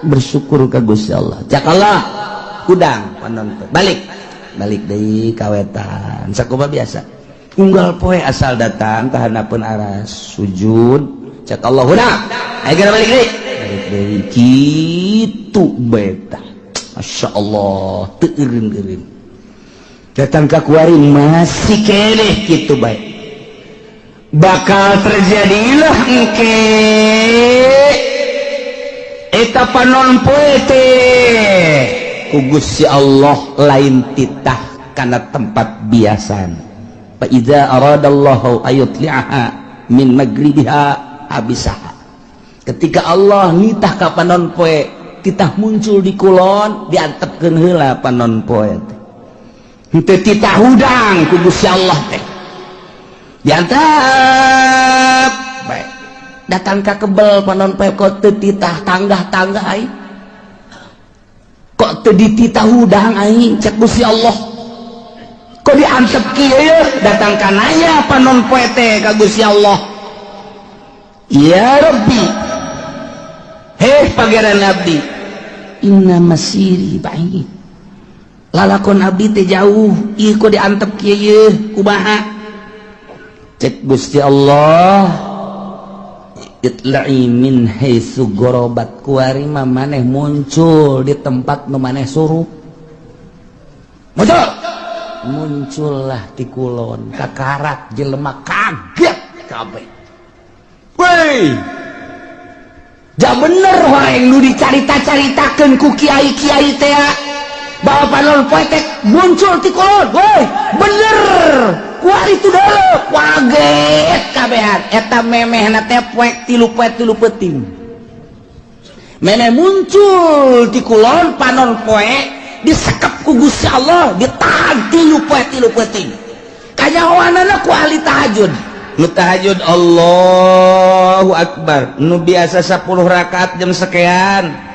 bersyukur ka Gusti Allah. Cak Allah, hudang panon poe, balik balik deui kawetan. Sakumaha biasa unggal poe asal datang ka handapeun aras sujud, cak Allah, hudang, ayo geura balik deui, balik deui kitu beta. Masya Allah, teu eureun-eureun. Datang ka kuari masih keneh kitu bae. Bakal terjadilah engke eta panon poe teh ku Gusti Allah lain titah kana tempat biasana. Fa idza aradallahu ayutli'aha min magribiha abisaha. Ketika Allah nitah ka panon poe titah muncul di kulon, diantepkeun heula panon poe teh. Henteu titah hudang ku Gusti Allah teh diantep bae. Datang ka kebel panon poe, kok teu titah tanggah-tanggah aing, kok teu dititah hudang aing? Cek Gusti Allah, kok diantep kieu? Datang ka nanya panon poe teh ka Gusti Allah, ya Rabbi, heh Pangeran abdi, inna masiri ba'id, lalakon abdi teh jauh, ieu kok diantep kieu, kumaha? Cek Gusti Allah, itla'i min haitsu gorobat. Kuari mah maneh muncul di tempat nu maneh surup. Muncul, muncullah di kulon. Kakarak jelema kaget kabeh. Woi, ja bener horeng nu dicarita-caritakeun ku kiai-kiai teh bahwa panon poe teh muncul di kulon. Woi, bener. Kuari itu dulu kaget kabehan. Eta memehna teh poek 3 poe 3 peuting. Memeh muncul di kulon panon poe, disekep ku Gusti Allah, ditahan 3 poe 3 peuting. Kanyahoanana ku ahli tahajud. Nu tahajud, Allahu Akbar, nu biasa 10 rakaat jam sekian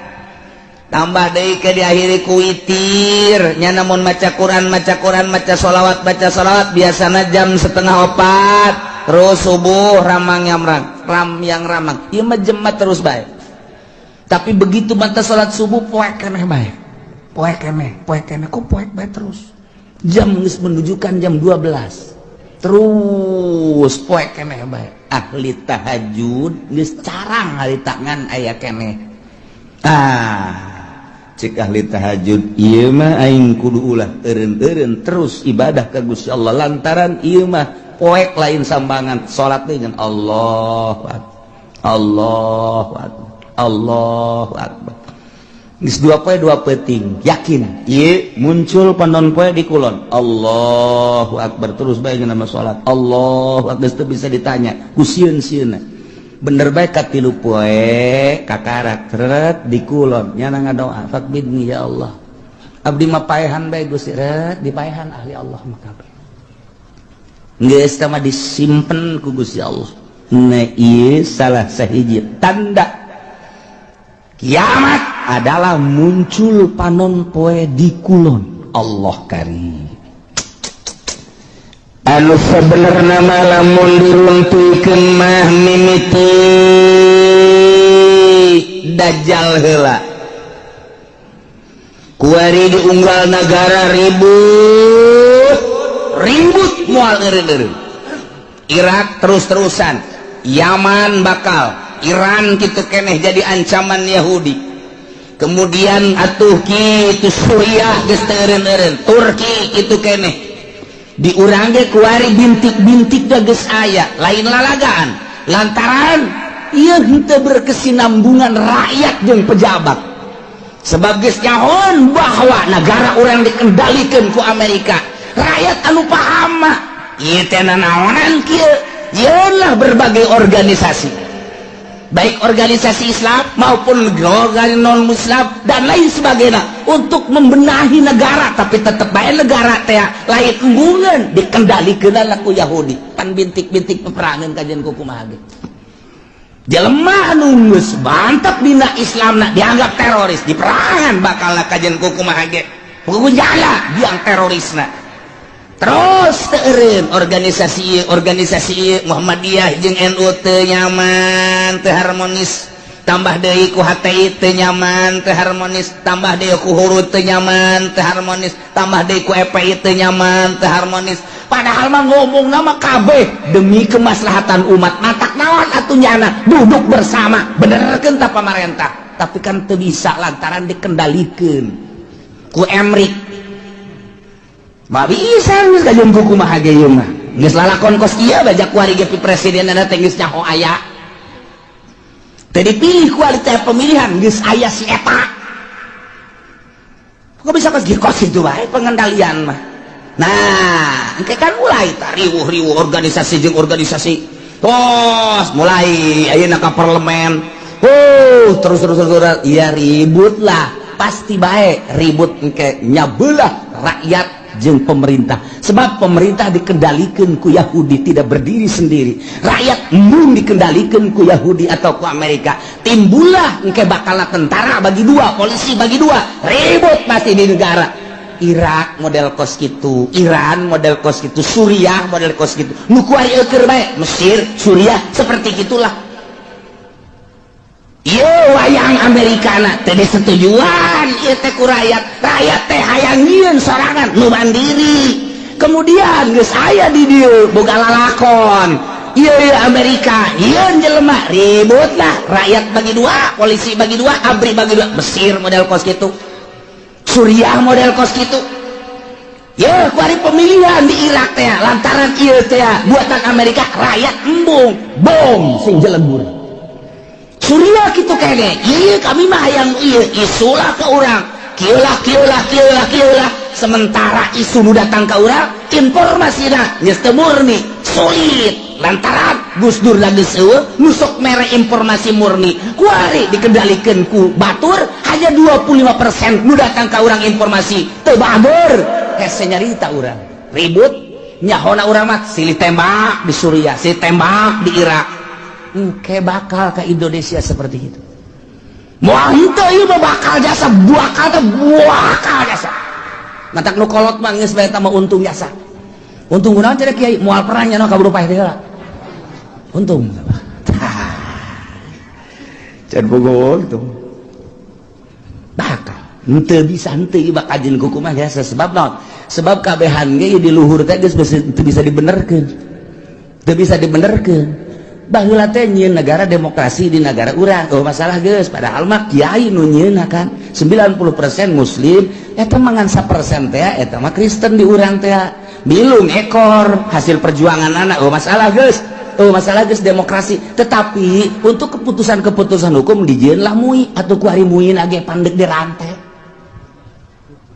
tambah deui ke diakhiri ku witir nya. Namun maca Quran, maca Quran, maca sholawat, baca sholawat, biasana jam 3.30 terus subuh ramang yang ram yang ramang. Ieu mah jemat terus bae, tapi begitu mata salat subuh poek keneh bae, poek keneh, poek keneh. Kok poek bae terus? Jam geus menunjukkan jam 12, terus poek keneh bae. Ahli tahajud geus carang ahli tangan aya keneh. Ah, cek ahli tahajud, ieu mah aing kudu ulah eureun-eureun terus ibadah ka Gusti Allah, lantaran ieu mah poek lain sambangan. Salat dengan Allahu Akbar, Allahu Akbar, Allahu Akbar. Geus 2 poe 2 peuting, yakin ieu muncul panon poe di kulon. Allahu Akbar terus bae nama salat, Allahu Akbar, geus bisa ditanya ku sieun-sieunna. Bener bae, 3 poe kakarak tret di kulon. Nyana ngadoa, "Faqbidni ya Allah, abdi mah paehan bae Gusti." Ret dipaehan ahli Allah mah kabeh, geus teh mah disimpen ku Gusti Allah. Nah, ieu salah sahiji tanda kiamat adalah muncul panon poe di kulon. Allah karim. Anu sebenarnya lamun diruntuykeun mah mimiti Dajjal heula. Kuari di unggal negara ribut ribut, moal eureun-eureun. Irak terus-terusan, Yaman bakal, Iran kitu keneh jadi ancaman Yahudi. Kemudian atuh kitu Suriah geus teu eureun-eureun, Turki kitu keneh. Di urang ge kuari bintik-bintik geus aya, lain lalagaan, lantaran ieu henteu berkesinambungan rakyat jeung pejabat, sebab geus nyahoan bahwa negara urang dikendalikan ku Amerika. Rakyat anu paham mah ieu teh nanaonan kieu. Yeunlah berbagai organisasi, baik organisasi Islam maupun organisasi non Muslim dan lain sebagainya, untuk membenahi negara, tapi tetap baik negara teh lain embungan, dikendalikan ku Yahudi. Pan bintik-bintik peperangan kajian ku kumaha ge. Jelema anu geus mantap dina Islam nak dianggap teroris, diperangan bakal kajian ku kumaha ge, jala biang terorisna. Terus teu eureun organisasi ieu, organisasi ieu, Muhammadiyah jeung NU teu nyaman, teu harmonis, tambah deui ku HTI teu nyaman, teu harmonis, tambah deui ku Hurud teu nyaman, teu harmonis, tambah deui ku FPI teu nyaman, teu harmonis. Padahal mah ngomong nama kabeh demi kemaslahatan umat. Matak naon atuh nyana duduk bersama benerkeun ta pamarentah, tapi kan teu bisa lantaran dikendalikeun ku Emrik. Mah bisa geus kajeun kuku mah ge ieu mah geus lalakon kos ieu bajak kuari ge presidenna teh geus nyaho aya teu dipilih kualitas pemilihan, geus aya si eta. Kok bisa kos kos itu bae pengendalian mah? Nah, engke kan mulai riwuh-riwuh organisasi jeung organisasi, tos mulai ayeuna ka parlemen. Oh, terus terus terus, terus. Ya ribut lah, pasti baik ribut engke nyabelah rakyat jeung pemerintah, sebab pemerintah dikendalikan ku Yahudi, tidak berdiri sendiri. Rakyat embung dikendalikan ku Yahudi atau ku Amerika. Timbullah engke bakal tentara bagi dua, polisi bagi dua, ribut pasti di negara. Irak model kos gitu, Iran model kos gitu, Suriah model kos gitu, nu kuari eueur bae Mesir, Suriah seperti gitulah. Ieu wayang Amerikana teh disetujuan ieu teh ku rakyat. Rakyat teh hayang nyieun sorangan nu mandiri. Kemudian geus aya di dieu boga lalakon ieu ieu Amerika nyieun jelema, ribut lah, rakyat bagi dua, polisi bagi dua, ABRI bagi dua. Mesir model kos gitu, Suriah model kos gitu ya. Kuari pemilihan di Irak teh lantaran ieu teh buatan Amerika, rakyat embung, bom sing jelebur. Suriah gitu kene, iya kami mah hayang iya isulah ke orang kieu lah, kieu lah, kieu lah, kieu lah. Sementara isu nu datang ka urang, informasi geus teu murni, sulit lantaran Gus Dur lagi euweuh nu sok mere informasi murni. Kuari dikendalikan ku batur, hanya 25% nu datang ka urang informasi teu bager, hese nyarita urang ribut. Nyahona urang mah silih tembak di Suriah, silih tembak di Irak. Engke bakal ke Indonesia seperti itu. Moal henteu, ieu mah bakal jasa, bakal teh bakal jasa. Matak nu kolot mah geus bae, mah untung jasa. Untung kunaon cenah, Kiai? Moal perang nya kaburu paeh teh heula. Untung. Can bogo gitu. Bakal. Henteu bisa henteu ieu bakal jeung kumaha jasa, sebab naon? Sebab kabehan ge di luhur teh geus teu bisa dibenerkeun. Teu bisa dibenerkeun. Baheula teh nyieun negara demokrasi di negara urang, oh masalah geus, padahal mah kiai nu nyieunna kan 90% muslim, eta mah ngan 1% teh eta mah Kristen di urang teh, bilung ekor hasil perjuangan anak. Oh masalah geus, oh masalah geus demokrasi, tetapi untuk keputusan-keputusan hukum dijieun lah MUI atau ku ari MUI ge pandek dirantai.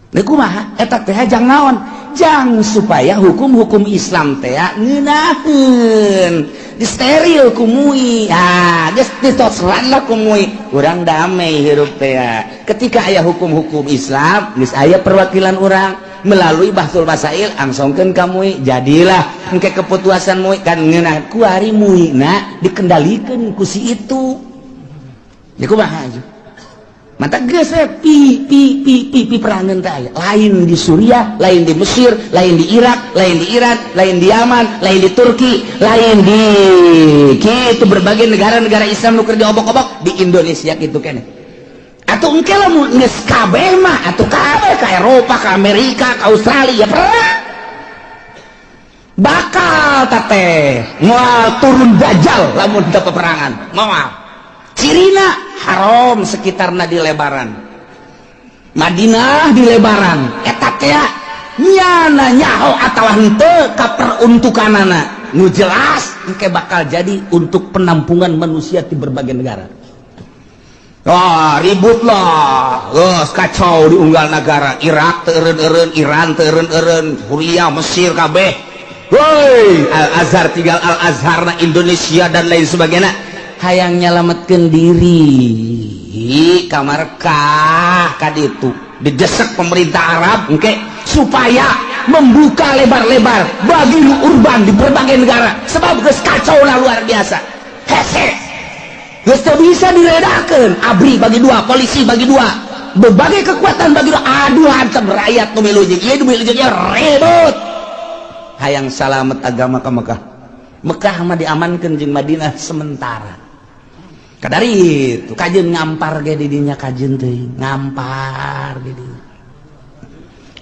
Nah, kumaha eta teh jang naon? Jang supaya hukum-hukum Islam teh ngeunaheun, disteril ku MUI. Ah, geus ditosran lah ku MUI, urang damai hirup teh. Ketika aya hukum-hukum Islam geus aya perwakilan urang melalui bahtsul masail, angsongkeun ka MUI, jadilah engke keputusan MUI kan ngeunah. Ku ari MUI na dikendalikeun ku si itu ya kumaha aja. Mata geus we pi pi pi pi pi perangan teh aya. Lain di Suriah, lain di Mesir, lain di Irak, lain di Iran, lain di Yaman, lain di Turki, lain di kitu berbagai negara-negara Islam nu keur diobok-obok, di Indonesia kitu keneh. Atuh engke lamun geus kabeh mah atuh kabeh ka Eropa, ka Amerika, ka Australia perang. Bakal teh moal turun dajjal lamun teu peperangan. Moal. Cirina haram sekitarna di lebaran, Madinah di lebaran eta teh nyana nyaho atawa henteu ka peruntukanana, nu jelas engke bakal jadi untuk penampungan manusia di berbagai negara. Wah, ribut lah, geus kacau di unggal negara. Irak teu eureun-eureun, Iran teu eureun-eureun, Suriah, Mesir kabeh. Woi, Al Azhar tinggal Al Azhar na Indonesia dan lain sebagainya. Hayang nyelametkeun diri ka Mekah ka ditu, didesak pemerintah Arab engke supaya membuka lebar-lebar bagi nu urban di berbagai negara, sebab geus kacau lah luar biasa, hese geus teu bisa diredakeun. ABRI bagi dua, polisi bagi dua, berbagai kekuatan bagi dua, aduh, hantem rakyat nu milu jeung ieu, nu milu jeung ieu, ribut. Hayang salamet agama ka Mekah. Mekah mah diamankeun jeung Madinah sementara. Kadari itu kajeun ngampar ge didinya, kajeun teuing ngampar di dinya.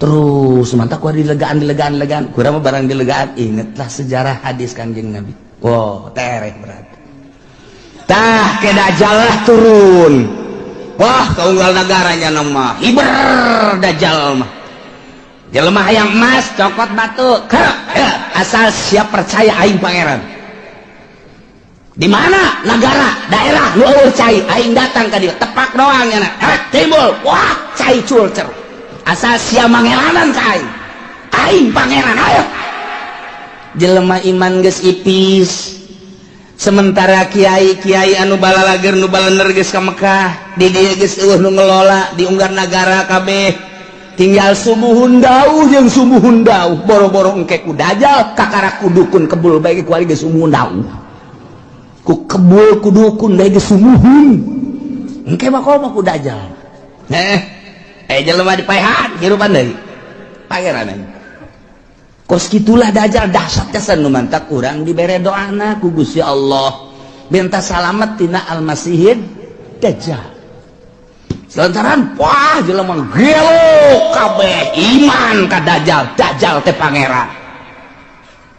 Terus mantap ku dilegaan, dilegaan, legaan kurang mah barang dilegaan, ingetlah sejarah hadis Kanjeng Nabi. Wow, tereh berarti tah ke dajjal lah turun. Wah, keunggal negaranya nama hiber dajjal mah. Jelema hayang emas, cokot batu ke ya, asal siap percaya aing pangeran. Di mana negara daerah nu euweuh cai, aing datang ka dieu, tepak doang nya, timbul, wah, cai culcer, asal sia mangelanan ka aing, aing pangeran. Ayo jelema iman geus ipis, sementara kiai-kiai anu balalager, nu balener geus ka Mekah. Di dieu geus euweuh nu ngelola di unggar nagara kabeh, tinggal sumuhun dauh jeung sumuhun dauh. Boro-boro engke ku dajjal, kakara ku dukun kebul bae ku ari geus sumuhun dauh, ku kebul ku dukun bae geus sumuhun, engke mah komo ku dajjal. Eh, jelema dipaehan hirupan deui pangeran aing. Kos kitulah dajjal, dahsyat jasa. Nu mantak urang dibere doana ku Gusti Allah minta salamet tina Almasihid Dajjal, lantaran wah, jelema gelo kabeh iman ka dajjal, dajjal teh pangeran.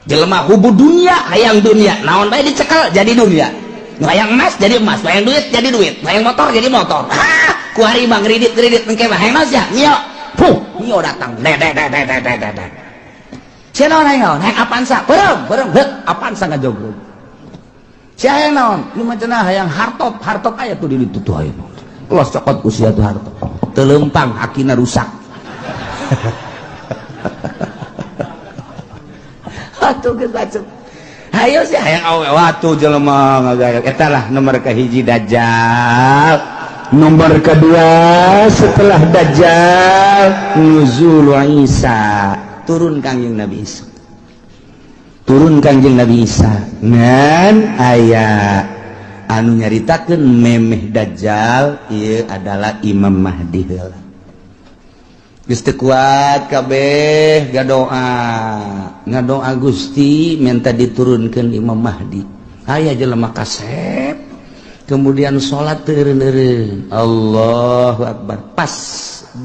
Jelema hubu dunia, hayang dunia, naon bae dicekel jadi dunia. Nu hayang emas jadi emas, nu hayang duit jadi duit, nu hayang motor jadi motor. Ah, ku hari mah ngridit ngridit, engke mah hayang naon sia? Mio, puh, Mio datang, de de de de de de de de. Sia naon, hayang naon? Hayang Avanza, beureum beureum, heuk, Avanza ngajogrog. Sia hayang naon? Lu mah cenah hayang hartop, hartop aya tuh di ditu tuh, aya los cokot ku sia tuh hartop, teu leumpang, akina rusak. Atuh geus bacem. Hayo sih, hayang awewe watu jelema ngagaya. Eta lah nomor kahiji, Dajjal. Nomor kedua setelah Dajjal, nuzul Isa, turun Kangjeng Nabi Isa. Turun Kangjeng Nabi Isa ngan aya anu nyaritakeun memeh Dajjal ieu adalah Imam Mahdi heula. Geus teu kuat kabeh ngadoa, ngadoa, Gusti, minta diturunkeun Imam Mahdi. Aya jelema kasep, kemudian salat teu eureun-eureun, Allahu Akbar, pas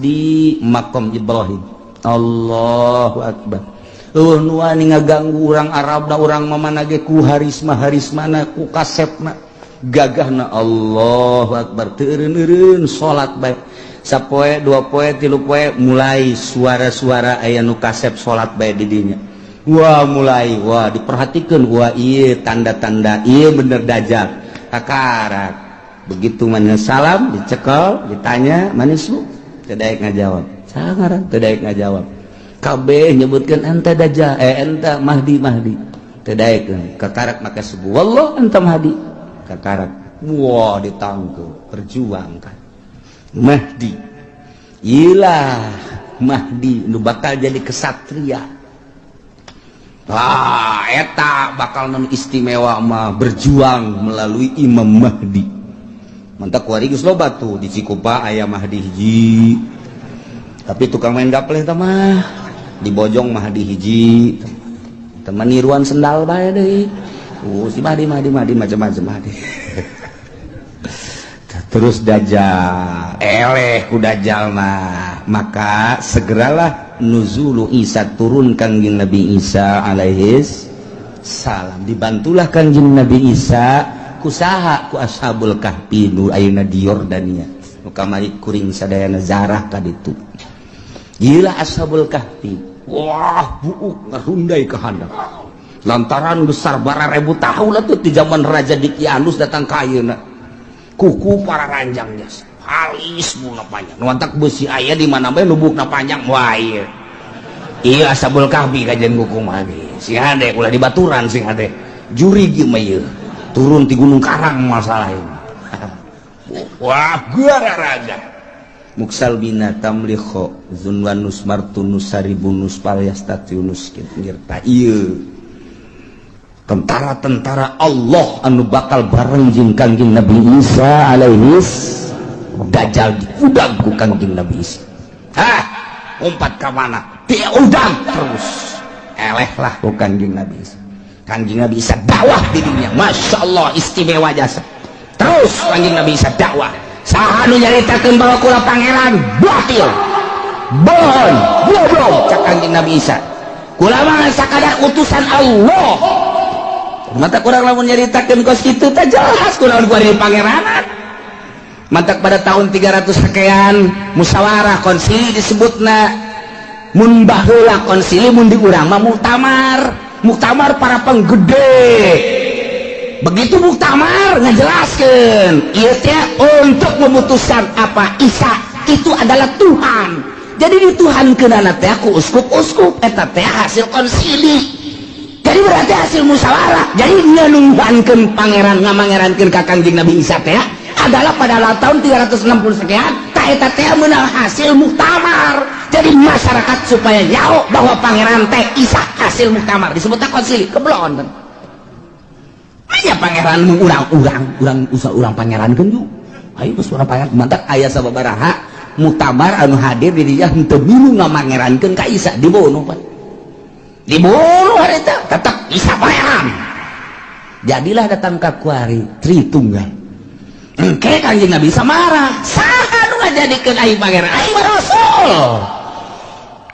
di makom Ibrahim, Allahu Akbar. Eueuh nu wani ngaganggu urang Arab da urang mamana ge ku harisma harismana, ku kasepna, gagahna. Allahu Akbar, teu eureun-eureun salat bae. Sapoe, 2 poe, 3 poe, mulai suara-suara aya nu kasep salat bae di dinya. Wah, mulai, wah, diperhatikan, wah, iya, tanda-tanda iya bener Dajjal. Kakarak begitu mana salam, dicekel, ditanya, "Manis lu?" Teu daek ngajawab. Sangaran teu daek ngajawab. Kabeh nyebutkeun, "Ente Dajjal, eh, ente Mahdi, Mahdi." Teu daek. Kakarak maka sebuah, "Wallah, ente Mahdi." Kakarak, wah, ditangkep, perjuangkan Mahdi. Ilah Mahdi nu bakal jadi kesatria. Ah, eta bakal non istimewa mah berjuang melalui Imam Mahdi. Mantap, kuari geus loba tuh. Di Cikupa aya Mahdi hiji, tapi tukang main gaple eta mah. Di Bojong Mahdi hiji, teman niruan sendal bae deui. Si Mahdi, Mahdi, Mahdi, macam-macam Mahdi. Terus Dajjal eleh ku Dajjal mah, maka segeralah nuzulu Isa, turun Kangjeng Nabi Isa alaihis salam. Dibantulah Kangjeng Nabi Isa kusaha? Ku Ashabul Kahfi nu ayeuna di Yordania, nu kamari kuring sadayana zarah ka ditu. Gila, Ashabul Kahfi, wah, buuk ngarundai ke handap lantaran besar bararebu tahun lah tuh, di zaman Raja Dikianus datang ka ayeuna. Kuku para ranjang jas halis, buna panjang, nuantak besi aya di mana bae lubukna panjang. Wah, iya iya, Ashabul Kahfi kajian kuku mah sing hade, ulah dibaturan, sing hade juri mah ieu turun di Gunung Karang masalah ini. Wah, raga muksalbina tamlikho zunwanus martunus saribunus palyastatiunus ngirta. Ieu tentara-tentara Allah anu bakal bareng jeung Kangjeng Nabi Isa alaihis. Dajjal diudag ku Kangjeng Nabi Isa. Hah, umpat ka mana diudag terus, eleh lah ku Kangjeng Nabi Isa. Kangjeng Nabi Isa dakwah di dunia, Masya Allah, istimewa jasa. Terus Kangjeng Nabi Isa dakwah, saha nu nyaritakeun bahwa kula pangeran, batil, bohong, goblok. Cak Kangjeng Nabi Isa, kula mah sakadar utusan Allah. Mata kurang lamun nyaritakeun kos kitu teh jelas kunaon gua di pangeranan. Mantak pada tahun 300 sekian musyawarah konsili disebutna. Mun baheula konsili, mun di urang mah muktamar, muktamar para penggede. Begitu muktamar ngajelaskeun ieu teh untuk memutuskan apa Isa itu adalah Tuhan. Jadi dituhankeunana teh ku uskup-uskup eta teh hasil konsili. Jadi berarti hasil musyawarah. Jadi ngenuhankeun pangeran, ngamangerankeun ka Kangjeng Nabi Isa teh adalah pada tahun 360 sekian ta eta teh meunang hasil muktamar. Jadi masyarakat supaya nyaho bahwa pangeran teh Isa hasil muktamar, disebutnya konsili. Keblon kan aya pangeran mu urang-urang, urang usah urang pangeran kan yuk, ayo geus urang pangeran. Mantak aya sababaraha muktamar anu hadir di dinya henteu milu ngamangerankeun ka Isa, dibunuh, Pak, dibunuh harita. Tetap Isa pangeran. Jadilah datang ka kuari Tritunggal. Engke Kanjeng Nabi Isa marah, saha nu ngajadikeun aing pangeran? Aing mah rasul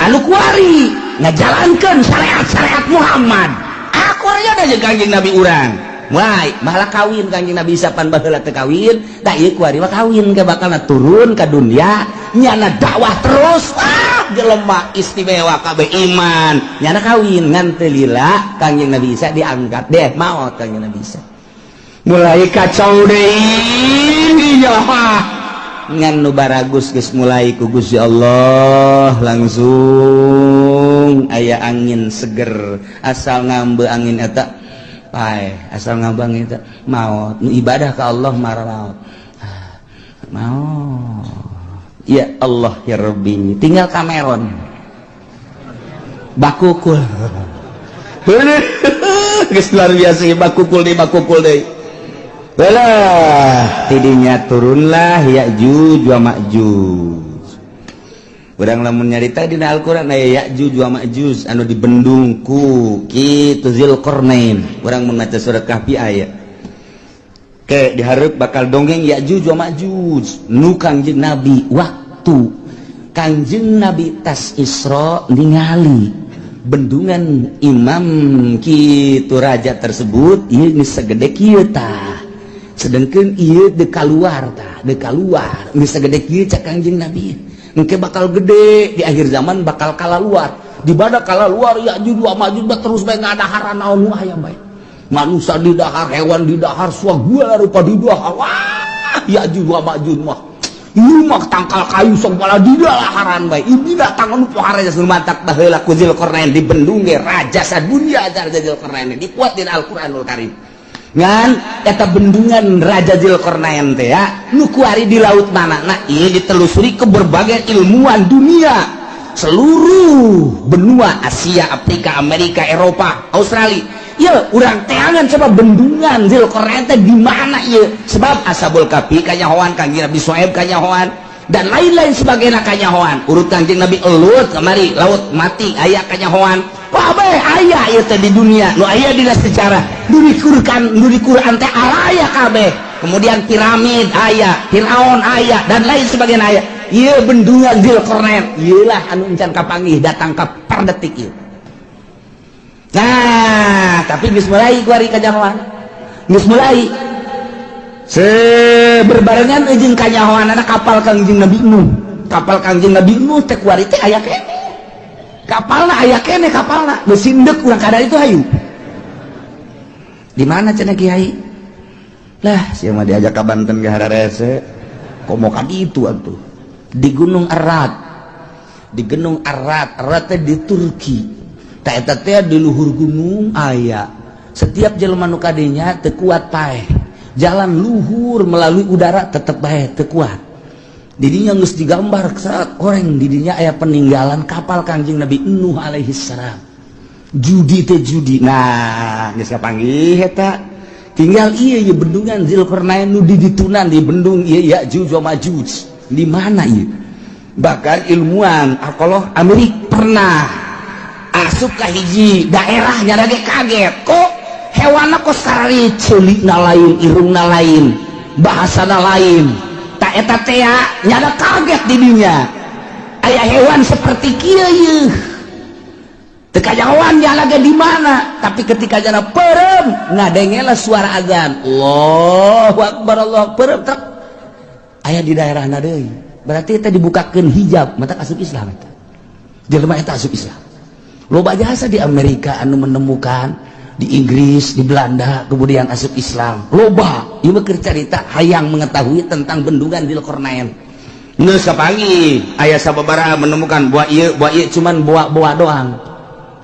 anu kuari ngajalankeun syariat-syariat Muhammad. Aku aja jeung Kanjeng Nabi urang. Mulai malah kawin Kanjeng Nabi Isa, pan baheula teu kawin. Tah, ieu kuari mah kawin ke bakal turun ka dunia, nyana dakwah terus. Ah, jelema istimewa kabeh iman, nyana kawin ngan teu lila Kanjeng Nabi Isa diangkat deh, maot Kanjeng Nabi Isa. Mulai kacau deui ya, ngan nu baragus geus mulai ku Gusti Allah langsung. gunung aya angin seger, asal ngambe angin eta pae, asal ngambe angin eta maot. Nu ibadah ka Allah marah maot. Ah, maot. Ya Allah ya Rabbi, tinggal Cameron bakukul. Geus luar biasa, bakukul deui, bakukul deui. Belah tidinya turunlah Ya'juj wa Ma'juj. Urang lamun nyarita dina Al-Qur'an aya Ya'juj wa Ma'juj anu dibendung ku kitu Zulqarnain. Urang mun maca surat Kahfi aya. Ke dihareup bakal dongeng Ya'juj wa Ma'juj nu Kangjeng Nabi, waktu Kangjeng Nabi tas Isra ningali bendungan imam kitu raja tersebut, ieu geus sagede kieu tah, sedangkan ieu dek keluar tah, dek keluar geus sagede kieu. Cak Kangjeng Nabi, engke bakal gede di akhir zaman, bakal kalaluar. Di pada kalaluar Ya'juj wa Ma'juj terus bae ngadaharan naon nu aya bae, manusia di dahar, hewan di dahar, segala rupa di dahar. Wah, Ya'juj wa Ma'juj mah ieu mah tangkal kayu segala di daharan bae. Ieu datang anu pohara geus matak baheula ku Zulkarnain dibendung ge raja sadunya. Raja Zulkarnain dipuat dina Al-Qur'anul Karim. Ngan eta bendungan Raja Zulkarnain teh ya nu kuari di laut mana? Nah, ini ditelusuri ke berbagai ilmuwan dunia, seluruh benua Asia, Afrika, Amerika, Eropa, Australia. Ya, urang teangan coba bendungan Zulkarnain teh di mana ieu, sebab Ashabul Kahfi kanyahoan, Kangjeng Nabi Syuaib kanyahoan, dan lain-lain sebagainya kanyahoan. Urut Kangjeng Nabi Lut kemari laut mati aya kanyahoan. Kabeh aya ieu teh di dunia nu aya dina sejarah, nu di Quran, nu di Quran teh aya kabeh. Kemudian piramid aya, Firaun aya, dan lain sebagainya aya. Ieu bendungan Zulkarnain ieu lah anu encan kapanggih datang ka per detik ieu. Nah, tapi geus mulai kuari kanyahoan, geus mulai se berbarengan jeung kanyahoan kapal Kangjeng Nabi Nuh. Kapal Kangjeng Nabi Nuh teh kuari teh aya keneh kapalna, aya keneh kapalna, geus sindek urang kadar itu. Hayu, di mana cenah kiai lah, sia mah diajak ka Banten ge hararese, komo ka ditu atuh di Gunung Ararat. Di Gunung Ararat, Ararat teh di Turki. Tak eta teh di luhur gunung aya, setiap jelema nu kadinya teu kuat paeh, jalan luhur melalui udara tetep bae teu kuat. Didinya geus digambar saat orang didinya aya peninggalan kapal Kangjeng Nabi Nuh alaihi salam. Judi teh judi. Nah, geus kapanggih eta, tinggal iya ieu bendungan Zulkarnain nu diditunan di bendung ieu Ya'juj wa Ma'juj di mana ieu. Bahkan ilmuwan arkeolog Amerika pernah asup ka hiji daerah, nyarage kaget, kok hewanna kok sarari ceulikna lain, irungna lain, bahasana lain. Tak eta teh nyada kaget di dinya aya hewan seperti kieu ieu, teu kanyahoan lagi di mana. Tapi ketika jana perem ngadengela suara azan, Allahu akbar, Allah perem truk aya di daerah deui, berarti eta dibukakeun hijab mata asup Islam. Eta jelema eta asup Islam. Loba jasa di Amerika anu menemukan, di Inggris, di Belanda, kemudian asup Islam loba. Ieu mah keur carita hayang mengetahui tentang bendungan Zulkarnain. Geus kapanggih aya sababaraha menemukan buah ieu, buah ieu, cuman buah-buah doang.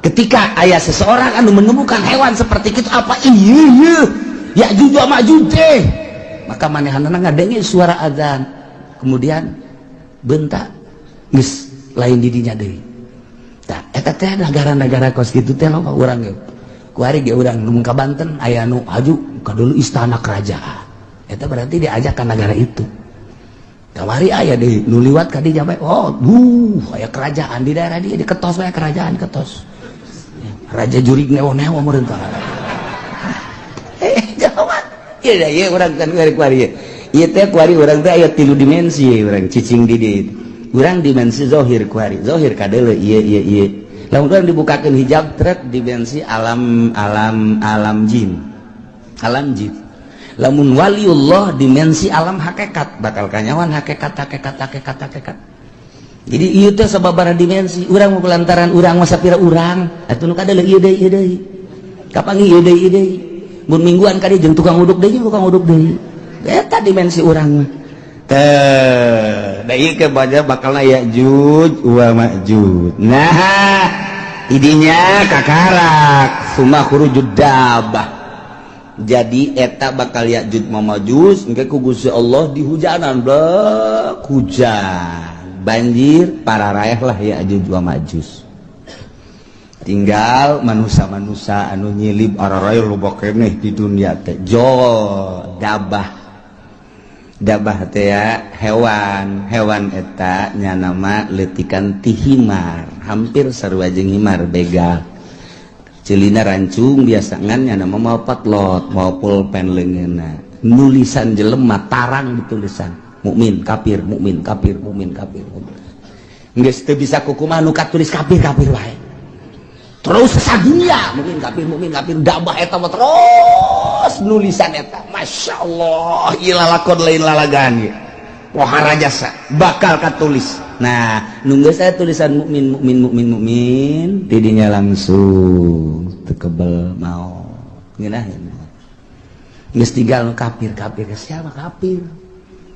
Ketika aya seseorang anu menemukan hewan seperti itu, apa iya iya Ya'juj wa Ma'juj teh, maka manehanana ngadenge suara azan, kemudian bentak geus lain didinya deui. Tah, eta teh negara-negara kos kitu teh loba. Urang ge kuari ge urang nu ka Banten aya nu haju ka dulu istana kerajaan eta, berarti diajak ke negara itu. Kamari aya di nu liwat ka dinya bae, oh duh, aya kerajaan di daerah dia, diketos bae kerajaan, ketos raja jurig newo-newo meureun tah. Eh, jawab iya iya, urang kan kuari kuari ieu teh, kuari urang teh aya tilu dimensi. Urang cicing di dieu, urang dimensi zohir kuari, zohir kadeule ieu ieu ieu. Lamun urang dibukakeun hijab trek, dimensi alam alam alam jin, alam jin. Lamun waliullah, dimensi alam hakikat, bakal kanyawan hakikat, hakikat, hakikat, hakikat. Jadi ieu teh sababaraha dimensi urang mau lantaran urang masa pira urang atuh nu kadeuleu ieu deui, ieu deui, kapanggih ieu deui, ieu deui. Mun mingguan ka dieu jeung tukang uduk deui, tukang uduk deui, eta dimensi urang mah teh. Da ieu ke baca bakalna Ya'juj wa Ma'juj. Nah, Idinya kakarak summa khurujud dabah. Jadi eta bakal Ya'juj Ma'juj engke ku Gusti Allah dihujanan, blek hujan banjir, pararaeh lah Ya'juj wa Ma'juj. Tinggal manusia-manusia anu nyilib araraeh loba keneh di dunia teh. Jo dabah, dabah teh ya, hewan hewan eta nya nama letikan ti himar, hampir sarua jeung himar, begal, celina rancung biasa, ngan nya nama mau patlot, mau pulpen leungeunna, nulisan jelema tarang ditulisan mukmin kafir, mukmin kafir, mukmin kafir. Geus teu bisa kukumaha, nu katulis kafir kafir wae terus sadunia, mukmin kafir, mukmin kafir. Dabah eta mah terus nulisan eta. Masya Allah, ieu lalakon lain lalagan ieu. Pohara jasa bakal katulis. Nah, nunggu saya tulisan mukmin mukmin mukmin mukmin, tidinya langsung tekebel mau ngeunaheun. Geus tinggal kafir kafir, siapa kafir,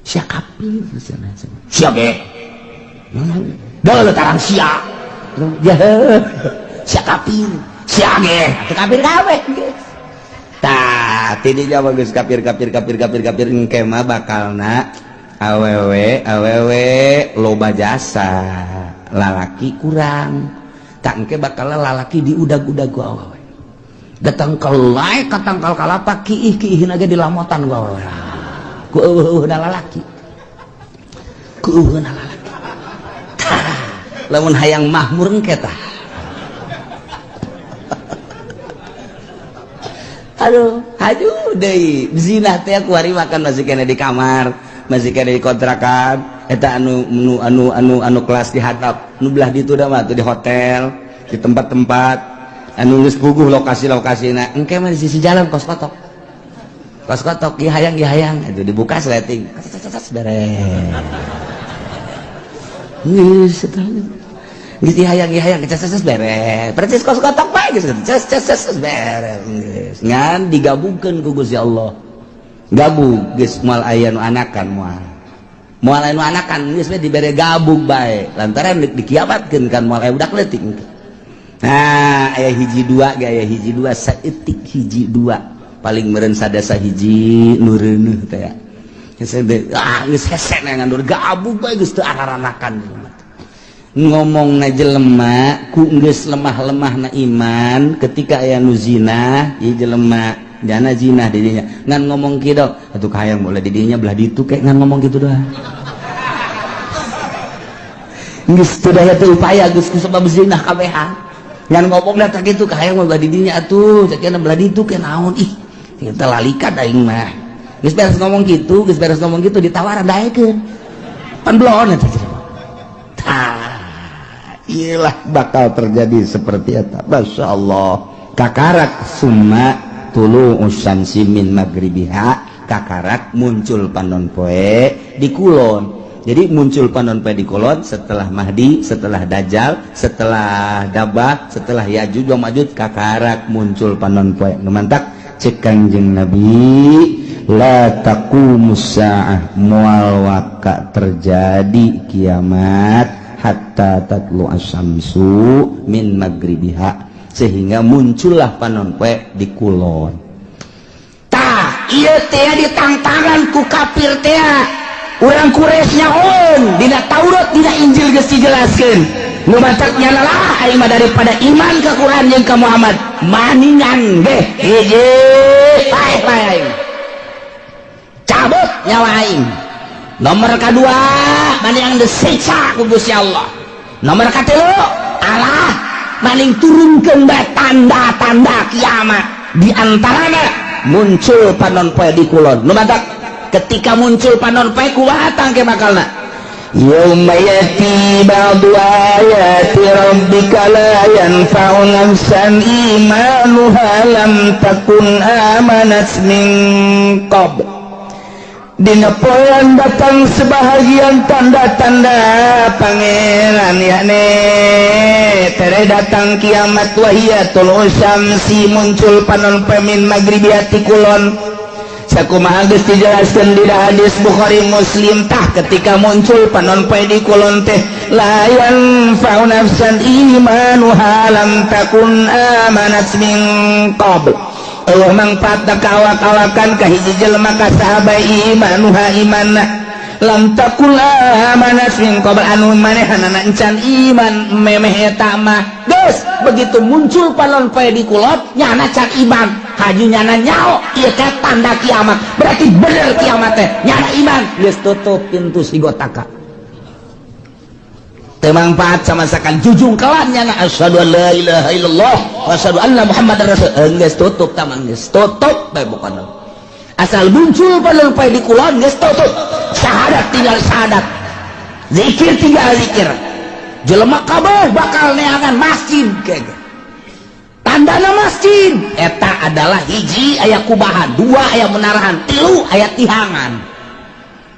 siapa kafir, siapa ge dah tarang sia ya, sia kafir, sia ge kafir kabeh. Tah, tidinya mah geus kafir kafir kafir kafir kafir. Engke mah bakalna awewe awewe loba jasa, lalaki kurang. Tak engke bakal lalaki diudag-udag ku awewe, datang ke lae ka tangkal kalapa, kiih kiihin aja dilamotan ku awewe, ku eueuh-eueuhna lalaki, ku eueuhna lalaki. Tah, lamun hayang mahmur engke tah. Aduh, aduh deui zina teh ku hari makan masih kena di kamar, masih kena di kontrakan eta anu anu anu anu anu kelas di hadap, nu belah ditu da mah di hotel, di tempat-tempat anu geus puguh lokasi-lokasina. Engke mah di sisi jalan kos kotok, kos kotok, ieu hayang, ieu hayang, itu dibuka sleting beres. Geus eta geus dihayang, dihayang, ces ces beres persis kos kotok bae, geus ces ces ces beres. Geus ngan digabungkeun ku Gusti Allah, gabung geus, moal aya nu anakan, moal moal aya nu anakan, geus we dibere gabung bae lantaran dikiamatkeun kan moal aya budak leutik. Nah, aya hiji dua ge, aya hiji dua saeutik, hiji dua paling meureun sadasa hiji nu reuneuh teh ya. Ah, geus hese ngan gabung bae, geus teu araranakan ngomong na jelema ku geus lemah-lemah na iman. Ketika aya nu zina, ieu jelema jana zina di dinya ngan ngomong kitu, atuh kahayang boleh di dinya belah ditu kayak ngan ngomong kitu doang, geus teu daya teu upaya, geus ku sebab zina kabehan ngan ngomong da kitu, kahayang belah di dinya atuh cekena belah ditu ke naon, ih kita lalikat aing mah. Geus beres ngomong kitu, geus beres ngomong kitu ditawaran daekeun pan belon eta. Tah, iyalah bakal terjadi seperti eta. Masya Allah, kakarak summa tulu usyamsi min magribiha, kakarak muncul panon poe di kulon. Jadi muncul panon poe di kulon setelah Mahdi, setelah Dajjal, setelah Dabah, setelah Ya'juj wa Ma'juj, kakarak muncul panon poe. Nu mantak cek Kanjeng Nabi, la taqumus saah, moal waka terjadi kiamat, hatta tatlu asyamsu min magribiha, sehingga muncullah panon poe di kulon. Tah, ieu teh ditangtangan ku kafir teh, urang Quraisy nyahoeun dina Taurat, dina Injil geus dijelaskeun. Nu matak nyana lah aing mah daripada iman ka Quran jeung ka Muhammad maningan ge hiji paeh bae aing, cabut nyawa aing. Nomor kedua, maning disiksa ku Gusti Allah. Nomor katilu, Allah maning turunkeun bae tanda-tanda kiamat, di antarana muncul panon poe di kulon. Nu matak ketika muncul panon poe kumaha tangke bakalna? Yauma yati ba'du ayati rabbika la yanfa'u nafsan imanuha lam takun amanat min qabl. Dina poean datang sebahagian tanda-tanda pangeran, yakni tere datang kiamat, wahiya tulu syamsi, muncul panon poe min magribiati kulon, sakumaha geus dijelaskeun di hadis Bukhari Muslim. Tah, ketika muncul panon poe di kulon teh layan Yanfa'u nafsan imanuha lam takun amanat min qabl. Euweuh mangfaat ka awak-awakan ka hiji jelema ka saha bae imanuha imanna lam takun amanat min qabl, anu manehanana encan iman memeh eta mah. Geus begitu muncul panon poe di kulot, nyana can iman, haju nyana nyaho ieu teh tanda kiamat, berarti bener kiamat teh nyana iman, geus tutup pintu sigotaka, teu mangfaat sama sekali. Jujungkelan nyana asyhadu an la ilaha illallah wa asyhadu anna muhammadar rasul, geus tutup tamang, geus tutup bae pokona. Asal muncul panon poe di kulon, geus tutup. Syahadat tinggal syahadat, zikir tinggal zikir. Jelema kabeh bakal neangan masjid kege. Tandana masjid eta adalah hiji aya kubahan, dua aya menarahan, tilu aya tihangan.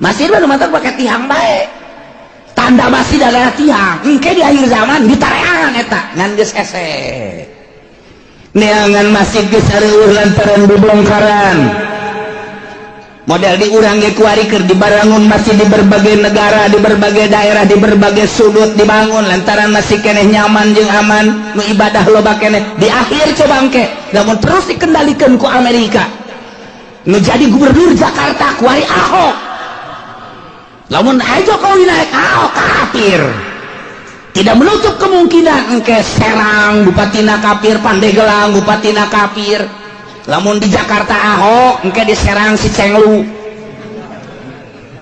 Masjid mah nu matak pakai tihang bae. Tanda masjid adalah tiang. Engke di akhir zaman ditareangan eta ngan geus hese neangan masjid, geus areueuh lantaran bebongkaran. Model di urang ge kuari keur dibarangun masjid di berbagai negara, di berbagai daerah, di berbagai sudut dibangun lantaran masih keneh nyaman jeung aman, nu ibadah loba keneh. Di akhir coba engke lamun terus dikendalikan ku Amerika, nu jadi gubernur Jakarta kuari Ahok, lamun aja Jokowi naik, Ahok kafir, tidak menutup kemungkinan engke Serang bupatina kafir, Pandeglang bupatina kafir. Lamun di Jakarta Ahok, engke di Serang si Cenglu,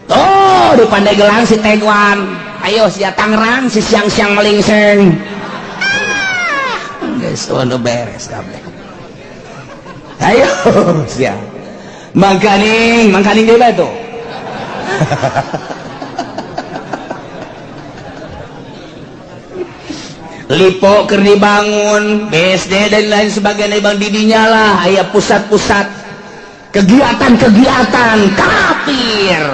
oh di Pandeglang si Tegwan, ayo si Tangerang si siang-siang melingseng. Geus udah beres kabeh. Ayo sia mangkaning mangkaning deui bae tuh. Lipo keur dibangun, BSD dan lain sebagainya, bang, didinya lah aya pusat-pusat kegiatan-kegiatan kafir.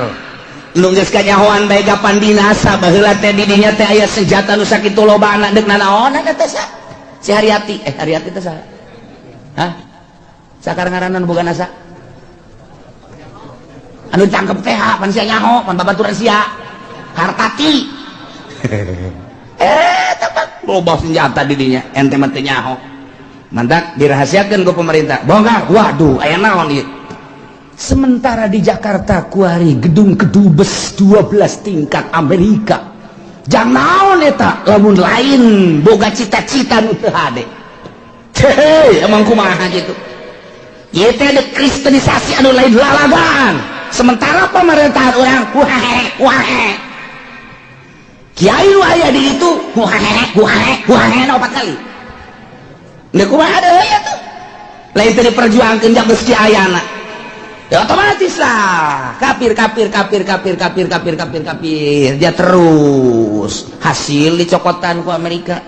Nu geus kanyahoan bae gapan dinasa baheula teh didinya teh aya senjata nu sakitu lobana, deuk nanaonan teh sa si Haryati, eh Haryati teh saha? Hah, sakar ngaranna nu boga NASA anu ditangkep teh pan sia nyaho pan babaturan sia Hartati. Eh, tepat loba senjata didinya, ente mah teu nyaho. Mantak dirahasiakan ke pemerintah, bongkar. Waduh, aya naon ieu? Sementara di Jakarta kuari gedung kedubes 12 tingkat Amerika, jang naon eta lamun lain boga cita-cita nu teu hade? Hei, emang kumaha gitu? Ieu teh ada kristenisasi anu lain lalagaan. Sementara pemerintahan urang wahe wahe, kiai nu aya di ditu wahe wahe wahe opat kali. Deuk kumaha deui atuh? Lain teh diperjuangkeun jang geus ayana. Ya otomatis lah kafir kafir kafir kafir kafir kafir kafir kafir dia terus, hasil dicokotan ku Amerika,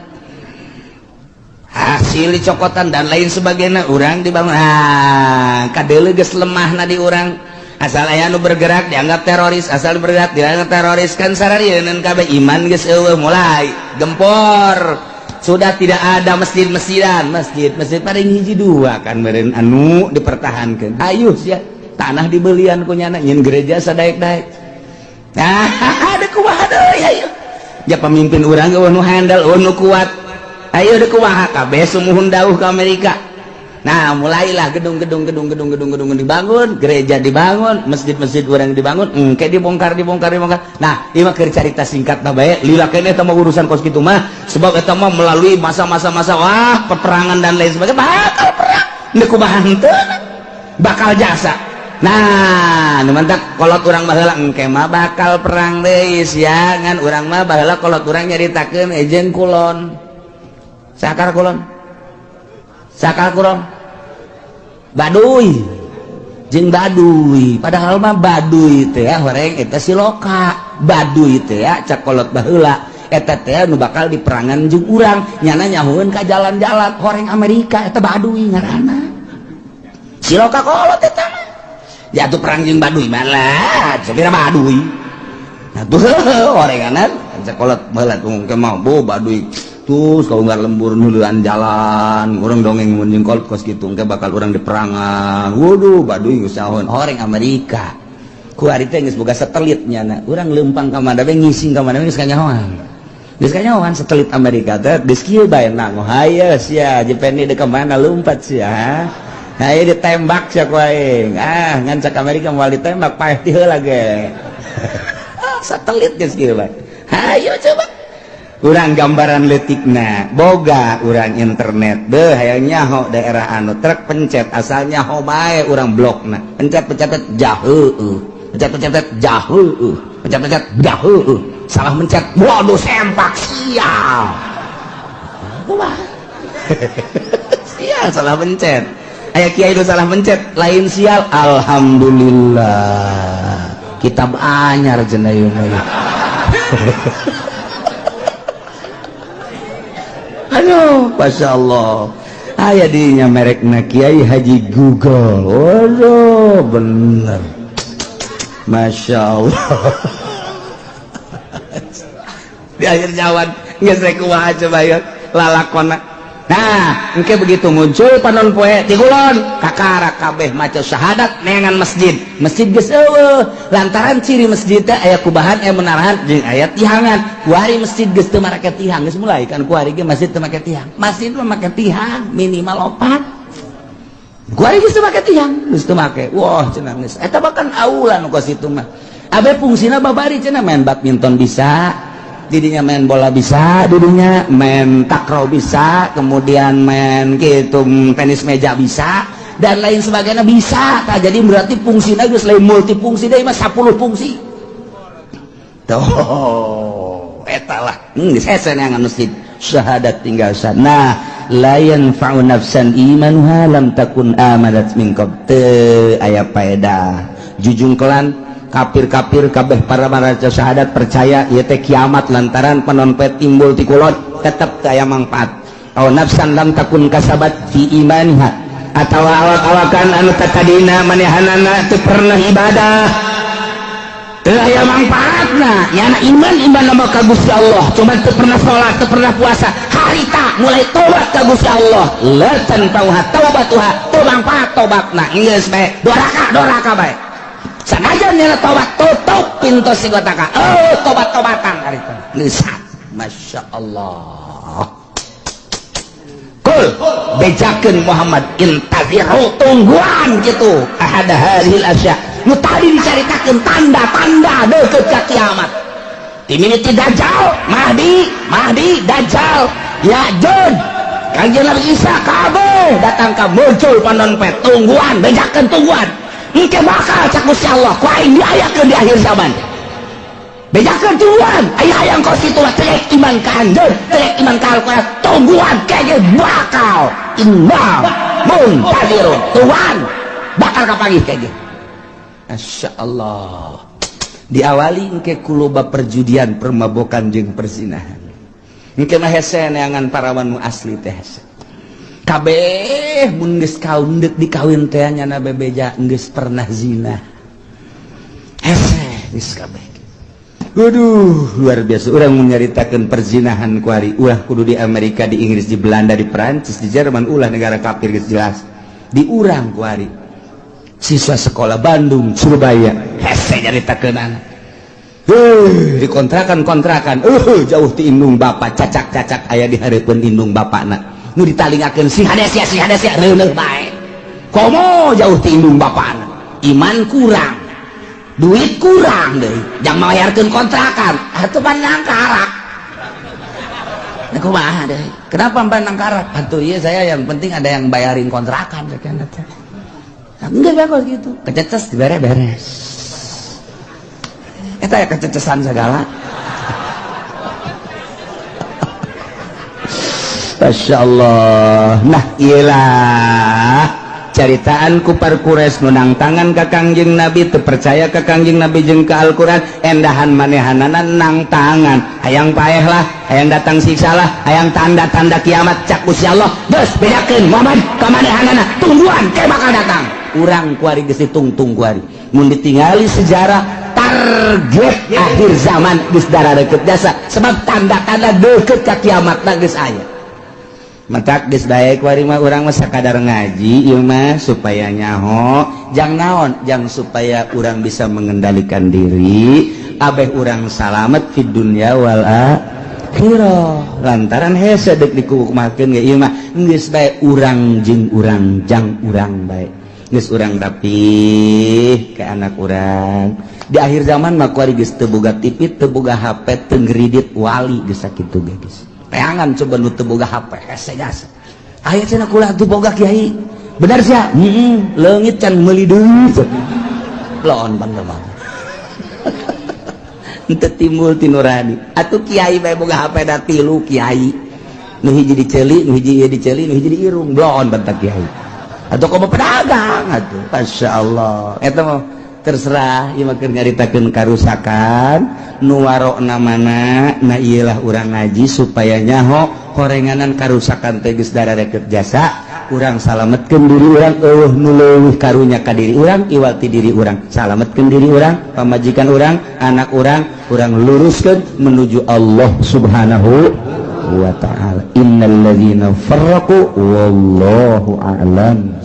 hasil dicokotan dan lain sebagainya. Urang dibangun, ah kadeuleu geus lemah na di urang. Asal aya nu bergerak dianggap teroris, asal bergerak dianggap teroris kan. Sararieun kabeh, iman geus euweuh, mulai gempor. Sudah tidak ada masjid-masjidan, masjid masjid paling hiji dua kan meureun anu dipertahankan. Ayo sia, tanah dibelian ku nyana nyin gereja sadaek-daek. Nah, ada kumaha deui? Ayo ya, pemimpin urang euweuh nu handal, euweuh nu kuat. Ayo, deuk kumaha? Kabeh sumuhun dauh ke Amerika. Nah, mulailah gedung-gedung gedung gedung gedung gedung dibangun, gereja dibangun, masjid-masjid urang dibangun, engke dibongkar dibongkar dibongkar. Nah, ieu mah keur carita singkat na bae, lila keneh eta mah urusan kos kitu mah, sebab eta mah melalui masa-masa masa wah peperangan dan lain sebagainya, bakal perang. Deuk kumaha henteu bakal jasa. Nah, nu mantak kolot urang baheula engke mah bakal perang deui sia, ngan urang mah baheula kolot urang nyaritakeun ejeun kulon. Sakar kulon. Sakar kulon. Baduy jeung Baduy, padahal mah Baduy teh ya horeng eta siloka. Baduy teh ya cak kolot baheula eta teh nu bakal diperangan jeung urang, nyana nyahueun ka jalan-jalan horeng Amerika, eta Baduy ngaranna, siloka kolot eta mah. Jatuh perang jeung Baduy malah sapira Baduy. Nah tuh horenganan cak kolot baheula tuh engke mah bo Baduy terus kalau nggak lembur nuluan jalan orang dongeng mun jeung kolot kos kitu, engke bakal urang diperangan. Waduh, Baduy geus nyahoan horeng Amerika. Ku hari teh geus boga satelit, nyana urang leumpang ka mana we, ngising ka mana we geus kanyahoan. Geus kanyahoan satelit Amerika teh geus kieu bae nang hayo sia Jependi deuk ka mana lumpat sia. Hayo ditembak sia ku aing. Ah, ngan cak Amerika moal ditembak, paeh ti heula ge. Satelit geus kieu bae. Hayo coba. Urang gambaran leutikna, boga urang internet. Beuh, hayang nyaho daerah anu truk pencet asal nyaho bae urang blokna. Pencet pencet jaheueuh. Pencet pencet jaheueuh. Pencet pencet jaheueuh. Salah mencet, waduh, sempak sial. Kumaha? Sial salah mencet. Aya kiai itu salah mencet, lain sial, alhamdulillah. Kitab anyar cenah ieu mah. Aduh, Masya Allah. Aya dinya merekna Kiai Haji Google. Waduh, bener. Masya Allah. Di akhir zaman geus rek kumaha coba ya lalakona. Nah, engke begitu muncul panon poe ti kulon, kakara kabeh maca syahadat neangan masjid. Masjid geus eueuh lantaran ciri masjid teh aya kubahan, aya menarahan jeung aya tihangan. Kuari masjid geus teu marake tihang, geus mulai kan kuari ge masjid teu make tihang. Masjid mah make tihang minimal opat. Kuari geus teu make tihang, geus teu make. Wah, cenah geus. Eta bahkan aula nu kos itu mah. Abe fungsina babari cenah main badminton bisa, didinya main bola bisa, didinya main takraw bisa, kemudian main gitu tenis meja bisa, dan lain sebagainya bisa. Tah, jadi berarti fungsina geus lain multifungsi deui mah, 10 fungsi. Tuh, eta lah. Geus hese neangan masjid. Syahadat tinggal sah. Nah, la yanfa'u nafsan imanuha lam takun amanat min qabl. Teu aya paedah. Jujungkelan kafir-kafir kabeh para maca syahadat percaya ieu teh kiamat lantaran panon poe timbul ti kulon, tetep teu aya mangfaat. Aw nafsan lam takun kasabat fi imaniha, atawa awak-awakan anu tatadina manehanana teu pernah ibadah, teu aya mangfaatna. Nyana iman iman nama ka Gusti Allah, cuman teu pernah salat, teu pernah puasa, harita mulai tobat ka Gusti Allah, la tanfa'uha taubatuha, teu mangfaat tobatna. Geus bae doraka doraka bae, sanajan nyana tobat, tutup pintu sigotaka, oh, tobat-tobatan harita geus. Masya Allah. Kul, bejakeun Muhammad, intaziru, tungguan gitu, ahada hadhil asya nu tadi dicaritakeun, tanda-tanda deukeut ka kiamat, timini ti Dajjal, Mahdi, Mahdi, Dajjal, Ya'juj, Kanjeng Nabi Isa, kabeh datang ka muncul panon poe. Tungguan, bejakeun, tungguan. Engke bakal cak Gusti Allah ku aing diayakeun di akhir zaman. Bejakeun, tungguan. Aya hayang kos kitu mah teu iman ka anjeun, teu iman ka Al-Qur'an, tungguan kege bakal inna muntazirun. Tungguan bakal kapanggih kege. Masya Allah. Diawali engke ku loba perjudian, permabokan jeung perzinahan. Engke mah hese neangan parawan nu asli teh hese. Kabeh mun geus kaum deuk dikawin teh nyana bebeja geus pernah zina. Hese geus kabeh. Waduh, luar biasa. Urang mun nyaritakeun perzinahan kuari, ulah kudu di Amerika, di Inggris, di Belanda, di Perancis, di Jerman, ulah negara kafir geus jelas. Di urang kuari. Siswa sekolah Bandung, Surabaya, hese nyaritakeun. Di kontrakan-kontrakan, jauh ti indung bapak, cacak-cacak aya di hareupeun indung bapakna. Nu ditalingakeun sing hade sia, sing hade sia, reuneuh bae. Komo jauh ti indung bapakna. Iman kurang. Duit kurang deui. Jang mayarkeun kontrakan, atuh pan nangkarak. Nah, kumaha deui? Kenapa pan nangkarak? Atuh ieu saya yang penting ada yang bayarin kontrakan sekian teh. Nah, enggak bagus gitu. Kececes dibere beres. Eta ya kececesan segala. Masya Allah. Nah, iyalah caritaan kupar Quraisy nu nangtangan ka Kangjeng Nabi, teu percaya ka Kangjeng Nabi jeung ka Al-Qur'an, endahan manehanana nang tangan, hayang paeh lah, hayang datang siksa lah, hayang tanda-tanda kiamat. Cak Gusti Allah, geus, bedakeun Muhammad ka manehanana, tungguan ke bakal datang. Urang kuari geus ditungtung. Kuari mun ditingali sejarah, target akhir zaman geus dara deukeut jasa, sebab tanda-tanda deukeut ka kiamat geus aya. Matak geus bae kuari mah urang mah sakadar ngaji ieu mah supaya nyaho jang naon, jang supaya urang bisa mengendalikan diri, abeh urang salamet di dunia wal. Akhirah lantaran hese dek dikumakeun ge ieu mah geus bae urang jeung urang jang urang bae geus urang rapih ke anak urang. Di akhir zaman mah kuari geus teu boga TV, teu boga HP, teu ngredit wali, geus sakitu ge geus. Teangan coba nu teu boga HP, hese jasa. Aya cenah kula teu boga, kiai. Benar sia? Heeh, leungit can meuli deui. Lon bener mah. Henteu timbul ti nurani. Atuh kiai bae boga HP da tilu kiai. Nu hiji diceuli, nu hiji ieu diceuli, nu hiji di irung. Blon bentak kiai. Atau komo pedagang atuh. Masya Allah. Eta mah terserah, ieu mah keur nyaritakeun karusakan nu warokna mana. Nah, iyalah urang ngaji supaya nyaho horenganan karusakan teh geus darareket jasa urang salametkeun diri urang. Eueuh nu leuwih karunya ka diri urang iwal ti diri urang. Salametkeun diri urang, pamajikan urang, anak urang, urang luruskeun menuju Allah Subhanahu wa Ta'ala. Innal ladzina farraqu, wallahu a'lam.